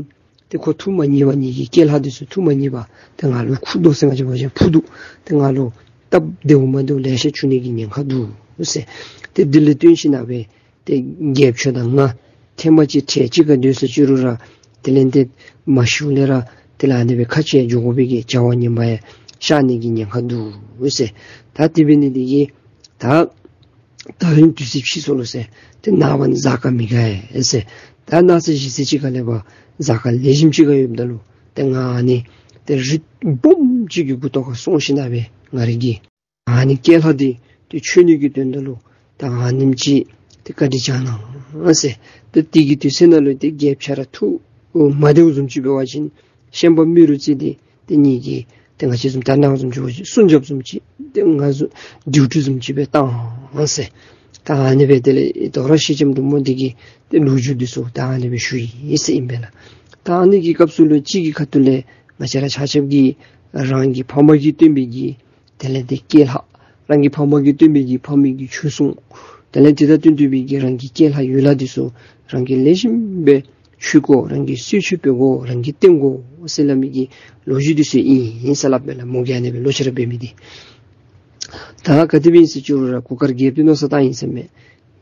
ཏེ་ཁོ་ཐུགས་མ་མཉེས་པར་ངེ་གི་སྐྱེས་ལྷ་འདི་ཚུ་ཐུགས་མ་མཉེས་པར་ཏེ་ང་ལུ་ཁུ་རྡོ་ཟེར་ང་བཅས་འབད་བ་ཅིན་ཕུ་རྡོ་ཏེ་ང་ལུ་སྟབས་བདེཝ་མ་བདེཝ་ལེ་ཤ་འབྱུང་ནི་གི་ཉེན་ཁ་འདུག་ཟེར། ཏེ་འདི་ལས་བརྟེན་ཞིནམ་སྦེ་ཏེ་རྒྱལཔོ་ཁྱོད་དང་ང་ཐེངས་མ་གཅིག་ཕྲད་གཅིག་ཁར་སྡོད་ཟེར་ཅི་རུང་ར་དེ་ལས་ཏེ་མ་ཤིཝ་ལས་ར་དེ་ལས་ཨ་ནི་སྦེ་ཁ་འཕྱལ་འགྱོ་དགོ་པའི་གི་བྱ་བ་ངན་པ་ཡང་ཤར་ནི་གི་ཉེན་ཁ་འདུག་ཟེར། ད་དེ་འབད་ནི་འདི་གིས་ད་ད་རིས་དུས་ཚོད་ཕྱིས་སོ་ལོ་ཟེར། ཏེ་ནངས་པ་ནི་གཟའ་སྐར་མི་དགའ་ཡ་ཟེར། ད་ ད་གནངས་ཚེ་གཞེས་ཚེ་ཅིག་ཁ་ལས་འབད་གཟའ་སྐར་ལེགས་ཤོམ་ཅིག་ཁར་ཡོདཔ་ད་ལུ་ཏེ་ང་ཨ་ནི་ཏེ་རི་སྦོམ་ཅིག་གི་མགུ་ཏོ་ཁར་སོང་ཞིནམ་ལས་ང་རའི་གི་ཨ་ནི་སྐྱེས་ལྷ་འདི་ཏེ་མཆོད་ནི་གི་དོན་དག་ལུ་ད་ཨ་ནེམ་ཅིག་ཏེ་བཀའ་དྲིན་བསྐྱང་གནང་ཟེར། ཏེ་དེ་གི་དུས་ཚོད་ནང་ལུ་ཏེ་རྒྱལཔོ་ཁྱོད་ར་ཐུགས་མ་བདེཝ་བཟུམ་ཅིག་འབད་བ་ཅིན་ཤན་པ་རྨེ་རུ་རྩེ་འདི་ཏེ་ངེ་གི་ཏེ་ང་བཅས་བཟུམ་ད་ནཱ་བཟུམ་ཅིག་འབད་བ་ཅིན་སྲུང་སྐྱོབ་བཟུམ་ཅིག་ཏེ་ང་བཟུམ་ཌིའུ་ཊི་བཟུམ་ཅིག་སྦེ་བཏང་ཟེར། ད་ཨ་ནི་སྦེ་དེ་ལས་དོ་རུང་སེང་ལྕམ་འབྲུག་མོ་འདི་གི་ཏེ་ལོ་རྒྱུས་འདི་ཚུ་ད་ཨ་ནི་སྦེ་ཞུ་ཡི་ཟེར་ཨིན་པས་ལགས། ད་ཨ་ནི་གི་སྐབས་སུ་ལུ་གཅིག་གི་ཁ་ཐུག་ལས་ང་བཅས་ར་ཆ་ཁྱབ་ཀྱིས་རང་གི་ཕ་མ་གིས་བཏོན་པའི་གི་དེ་ལས་ཏེ་སྐྱེས་ལྷ། རང་གི་ཕ་མ་གིས་བཏོན་པའི་གི་ཕ་མའི་གི་ཆོས་སྲུང་། དེ་ལས་ཏེ་ད་བཏོན་བཏོན་པའི་གི་རང་གི་སྐྱེས་ལྷ་ཡུལ་ལྷ་འདི་ཚུ་རང་གིས་ལེགས་ཤོམ་སྦེ་མཆོད་དགོ། རང་གིས་གསོལ་མཆོད་འབད་དགོ། རང་གིས་བསྟེན་དགོ་ཟེར་སླབ་མི་གི་ལོ་རྒྱུས་འདི་ཚུ་ཨིན་ཟེར་སླབ་མས་ལགས། མོ་གིས་ཨ་ནི་སྦེ་ལོ་ཕྱག་ར་འབད་མི་འདི། ད་ག་དེ་སྦེ་ཨིན་ཟེར་ཅི་རུང་ར་གུར་དཀར་རྒྱལཔོ་འདི་མནོ་བསམ་བཏང་ཡི་ཟེར་མས།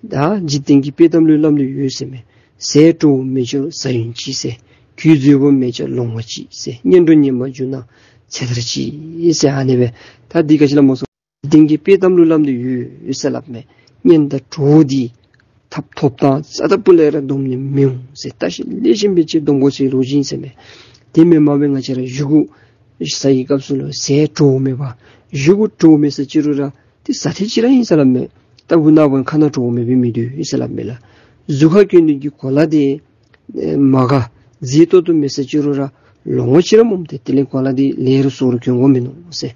ད་འཇིག་རྟེན་གྱི་དཔེ་གཏམ་ལུ་སླབ་ནི་ཡོད་ཟེར་མས། ཟས་བྲོཝ་མེད་ཀྱང་ས་ཡོམ་ཅིག་ཟེར། གོས་མཛེས་པོ་མེད་ཀྱང་ལོང་བ་ཅིག་ཟེར། གཉེན་གྲོགས་ངན་པ་འབྱུང་ན་ཚེ་ཐར་ཅིག་ཟེར། ཨ་ནི་སྦེ་ད་འདི་ག་ཅི་སླབ་སྨོ་ཟེར་བ་ཅིན་འཇིག་རྟེན་གྱི་དཔེ་གཏམ་ལུ་སླབ་ནི་ཡོད་ཟེར་སླབ་མས། གཉེན་དང་གྲོགས་འདི་ཐབས་ཐོབ་ཐངས་རྩ་དང་པོ་ལས་ར་སྡོམ་ནི་མི་འོང་ཟེར། བརྟག་ཞིབ་ལེགས་ཤོམ་སྦེ་ཅིག་སྡོམ་དགོ་ཟེར་ལོ་རྒྱུས་ཨིན་ཟེར་མས། དེ་མེན་པར་སྦེ་ང་བཅས་ར་གཞུག་གུ་ཟ་བའི་སྐབས་སུ་ལུ་ཟས་བྲོཝ་མེད་པར་གཞུག་གུ་བྲོཝ་མེད་ཟེར་ཅི་རུང་ར་ཏེ་ཟ་ཐེངས་ཅིག་ར་ཨིན་ཟེར་སླབ་མས། ལྟ་བུ་ནངས་པ་ཁ་ནང་བྲོཝ་མེད་པའི་མི་འདུག་ཟེར་སླབ་མས་ལགས། གཟུགས་ཁར་གྱོན་ནི་གི་གོ་ལ་འདི་ཨེ་མ་དགའ་མཛེས་ཏོག་ཏོ་མེད་ཟེར་ཅི་རུང་ར་ལོང་བ་ཅིག་ར་སྨོ། ཏེ་དེ་ལས་གོ་ལ་འདི་ལེགས་རུང་སོག་རུང་གྱོན་དགོ་མིན་ནུག་ཟེར།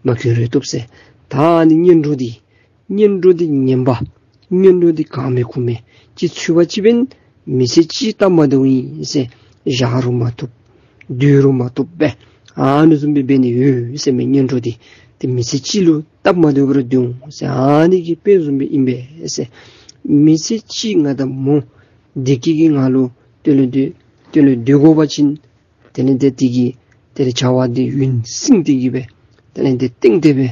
མ་གྱོན་རུང་བཏུབ་ཟེར། ད་ཨ་ནི་གཉེན་གྲོགས་འདི་གཉེན་གྲོགས་འདི་ངན་པ། གཉེན་གྲོགས་འདི་གང་མེད་གུ་མེད་ཅིག་ཚུད་པ་ཅིན་མི་ཚེ་གཅིག་སྟབས་མ་བདེཝ་ཨིན་ཟེར། བཞག་རུང་མ་བཏུབ། སྡོད་རུང་མ་བཏུབ་པས། ཨ་ནི་བཟུམ་སྦེ་འབད་ནི་ཡོད་ཟེར་མས། གཉེན་གྲོགས་འདི་ཏེ་མི་ཚེ་གཅིག་ལུ་སྟབས་མ་བདེཝ་ར་སྡོད་འོང་ཟེར། ཨ་ནི་གི་དཔེ་བཟུམ་སྦེ་ཨིན་པས་ཟེར། མི་ཚེ་གཅིག་ང་དང་མོ་བདེ་སྐྱིད་ཀྱི་ངང་ལུ་དེ་ལུ་སྡོད་དེ་ལུ་སྡོད་དགོ་པ་ཅིན་དེ་ལས་ཏེ་དེ་གི་དེ་ལས་བྱ་བ་འདི་ཡུན་བསྲིངས་ཏེ་གི་སྦེ་དེ་ལས་ཏེ་བཏིང་སྟེ་སྦེ་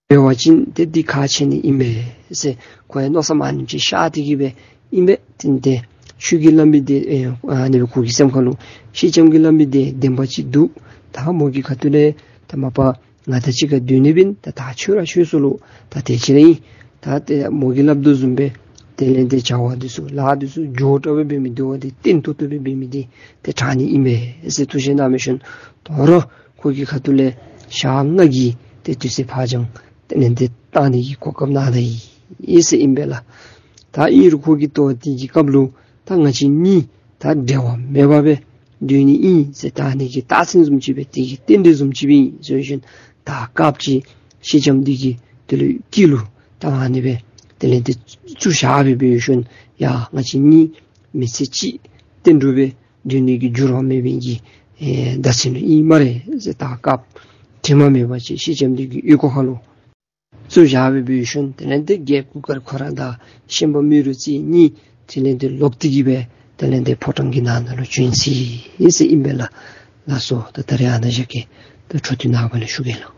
འབད་བ་ཅིན་ཏེ་འདི་ཁག་ཆེ་ནི་ཨིན་པས་ཟེར། ཁོ་ཡང་མནོ་བསམ་ཨ་ནེམ་ཅིག་ཤར་ཏེ་གི་སྦེ་ཨིན་པས། ཏེ་ཏེ་ཁྱོད་ཀྱིས་སླབ་མི་འདི་ཨེ་ཨ་ནི་སྦེ་ཁོ་གི་སེམས་ཁ་ལུ་སེང་ལྕམ་གྱིས་སླབ་མི་འདི་བདེན་པ་ཅིག་འདུག། ད་མོ་གི་ཁ་ཐུག་ལས་ད་མ་པ་ང་དང་གཅིག་ཁར་སྡོད་ནི་འབད་ན་ད་ད་ཆོས་ར་ཆོས་སོ་ལོ། ད་དེ་ཅིག་ར་ཨིན། ད་ཏེ་མོ་གིས་སླབ་དོ་བཟུམ་སྦེ་དེ་ལས་ཏེ་བྱ་བ་འདི་ཚུ་ལཱ་འདི་ཚུ་མགྱོགས་དྲགས་སྦེ་འབད་མི་འདི་བ་འདི་བརྟན་ཏོག་ཏོ་སྦེ་འབད་མི་འདི་ཏེ་དྲག་ནི་ཨིན་པས་ཟེར་ཐུགས་བཞེད་གནང་མི་ཤུལ་དོ་རུང་ཁོ་གི་ཁ་ཐུག་ལས་ཞག་ལྔ་གི་ཏེ་དུས་ཚོད་ཕར་འགྱངས་དེ་ལས་ཏེ་བཏང་ནི་གི་གོ་སྐབས་གནང་ད་ཡི་ཟེར་ཨིན་པས་ལགས། ད་ཨིན་རུང་ཁོ་གིས་ལྟོ་དེ་གི་སྐབས་ལུ་ད་ང་བཅས་གཉིས་ད་འབྲལ་བ་མེད་པར་སྦེ་སྡོད་ནི་ཨིན་ཟེར་ད་ཨ་ནི་གི་རྟགས་མཚན་བཟུམ་ཅིག་སྦེ་དེ་གི་རྟེན་འབྲེལ་བཟུམ་ཅིག་སྦེ་ཨིན་ཟེར་ཞིནམ་ད་སྐབས་ཅིག་སེང་ལྕམ་འདི་གི་དེ་ལུ་སྐེ་ལུ་ད་ཨ་ནི་སྦེ་དེ་ལས་ཏེ་བཙུགས་བཞག་སྦེ་འབད་ཞིནམ་ཡ་ང་བཅས་གཉིས་མི་ཚེ་གཅིག་བརྟན་ཏོག་ཏོ་སྦེ་སྡོད་ནི་གི་འགྱུར་བ་མེད་པའི་གི་ཨེ་བརྡ་མཚོན་ཨིན་སྨ་རེ་ཟེར་ད་སྐབས་དྲི་མ་མེད་པ་ཅིག་སེང་ལྕམ་འདི་གི་ཨོལ་ལྐོག་ཁ་ལུ་བཙུགས་བཞག་སྦེ་འབད་ཞིནམ་དེ་ལས་ཏེ་རྒྱལཔོ་གུར་དཀར་ཁོ་ར་དང་ཤན་པ་རྨེ་རུ་རྩེ་གཉིས་དེ་ལས་ཏེ་ལོག་སྟེ་གི་སྦེ་དེ་ལས་ཏེ་ཕོ་བྲང་གི་ནང་ན་ལུ་བྱོན་ཅི་ཟེར་ཨིན་པས་ལགས། ལགས་སོ། ད་ད་རིས་ཨ་ནཱ་བཞག་གེ། ད་འཕྲོ་མཐུད་ནངས་པ་ལུ་ཞུ་གེ་ལགས།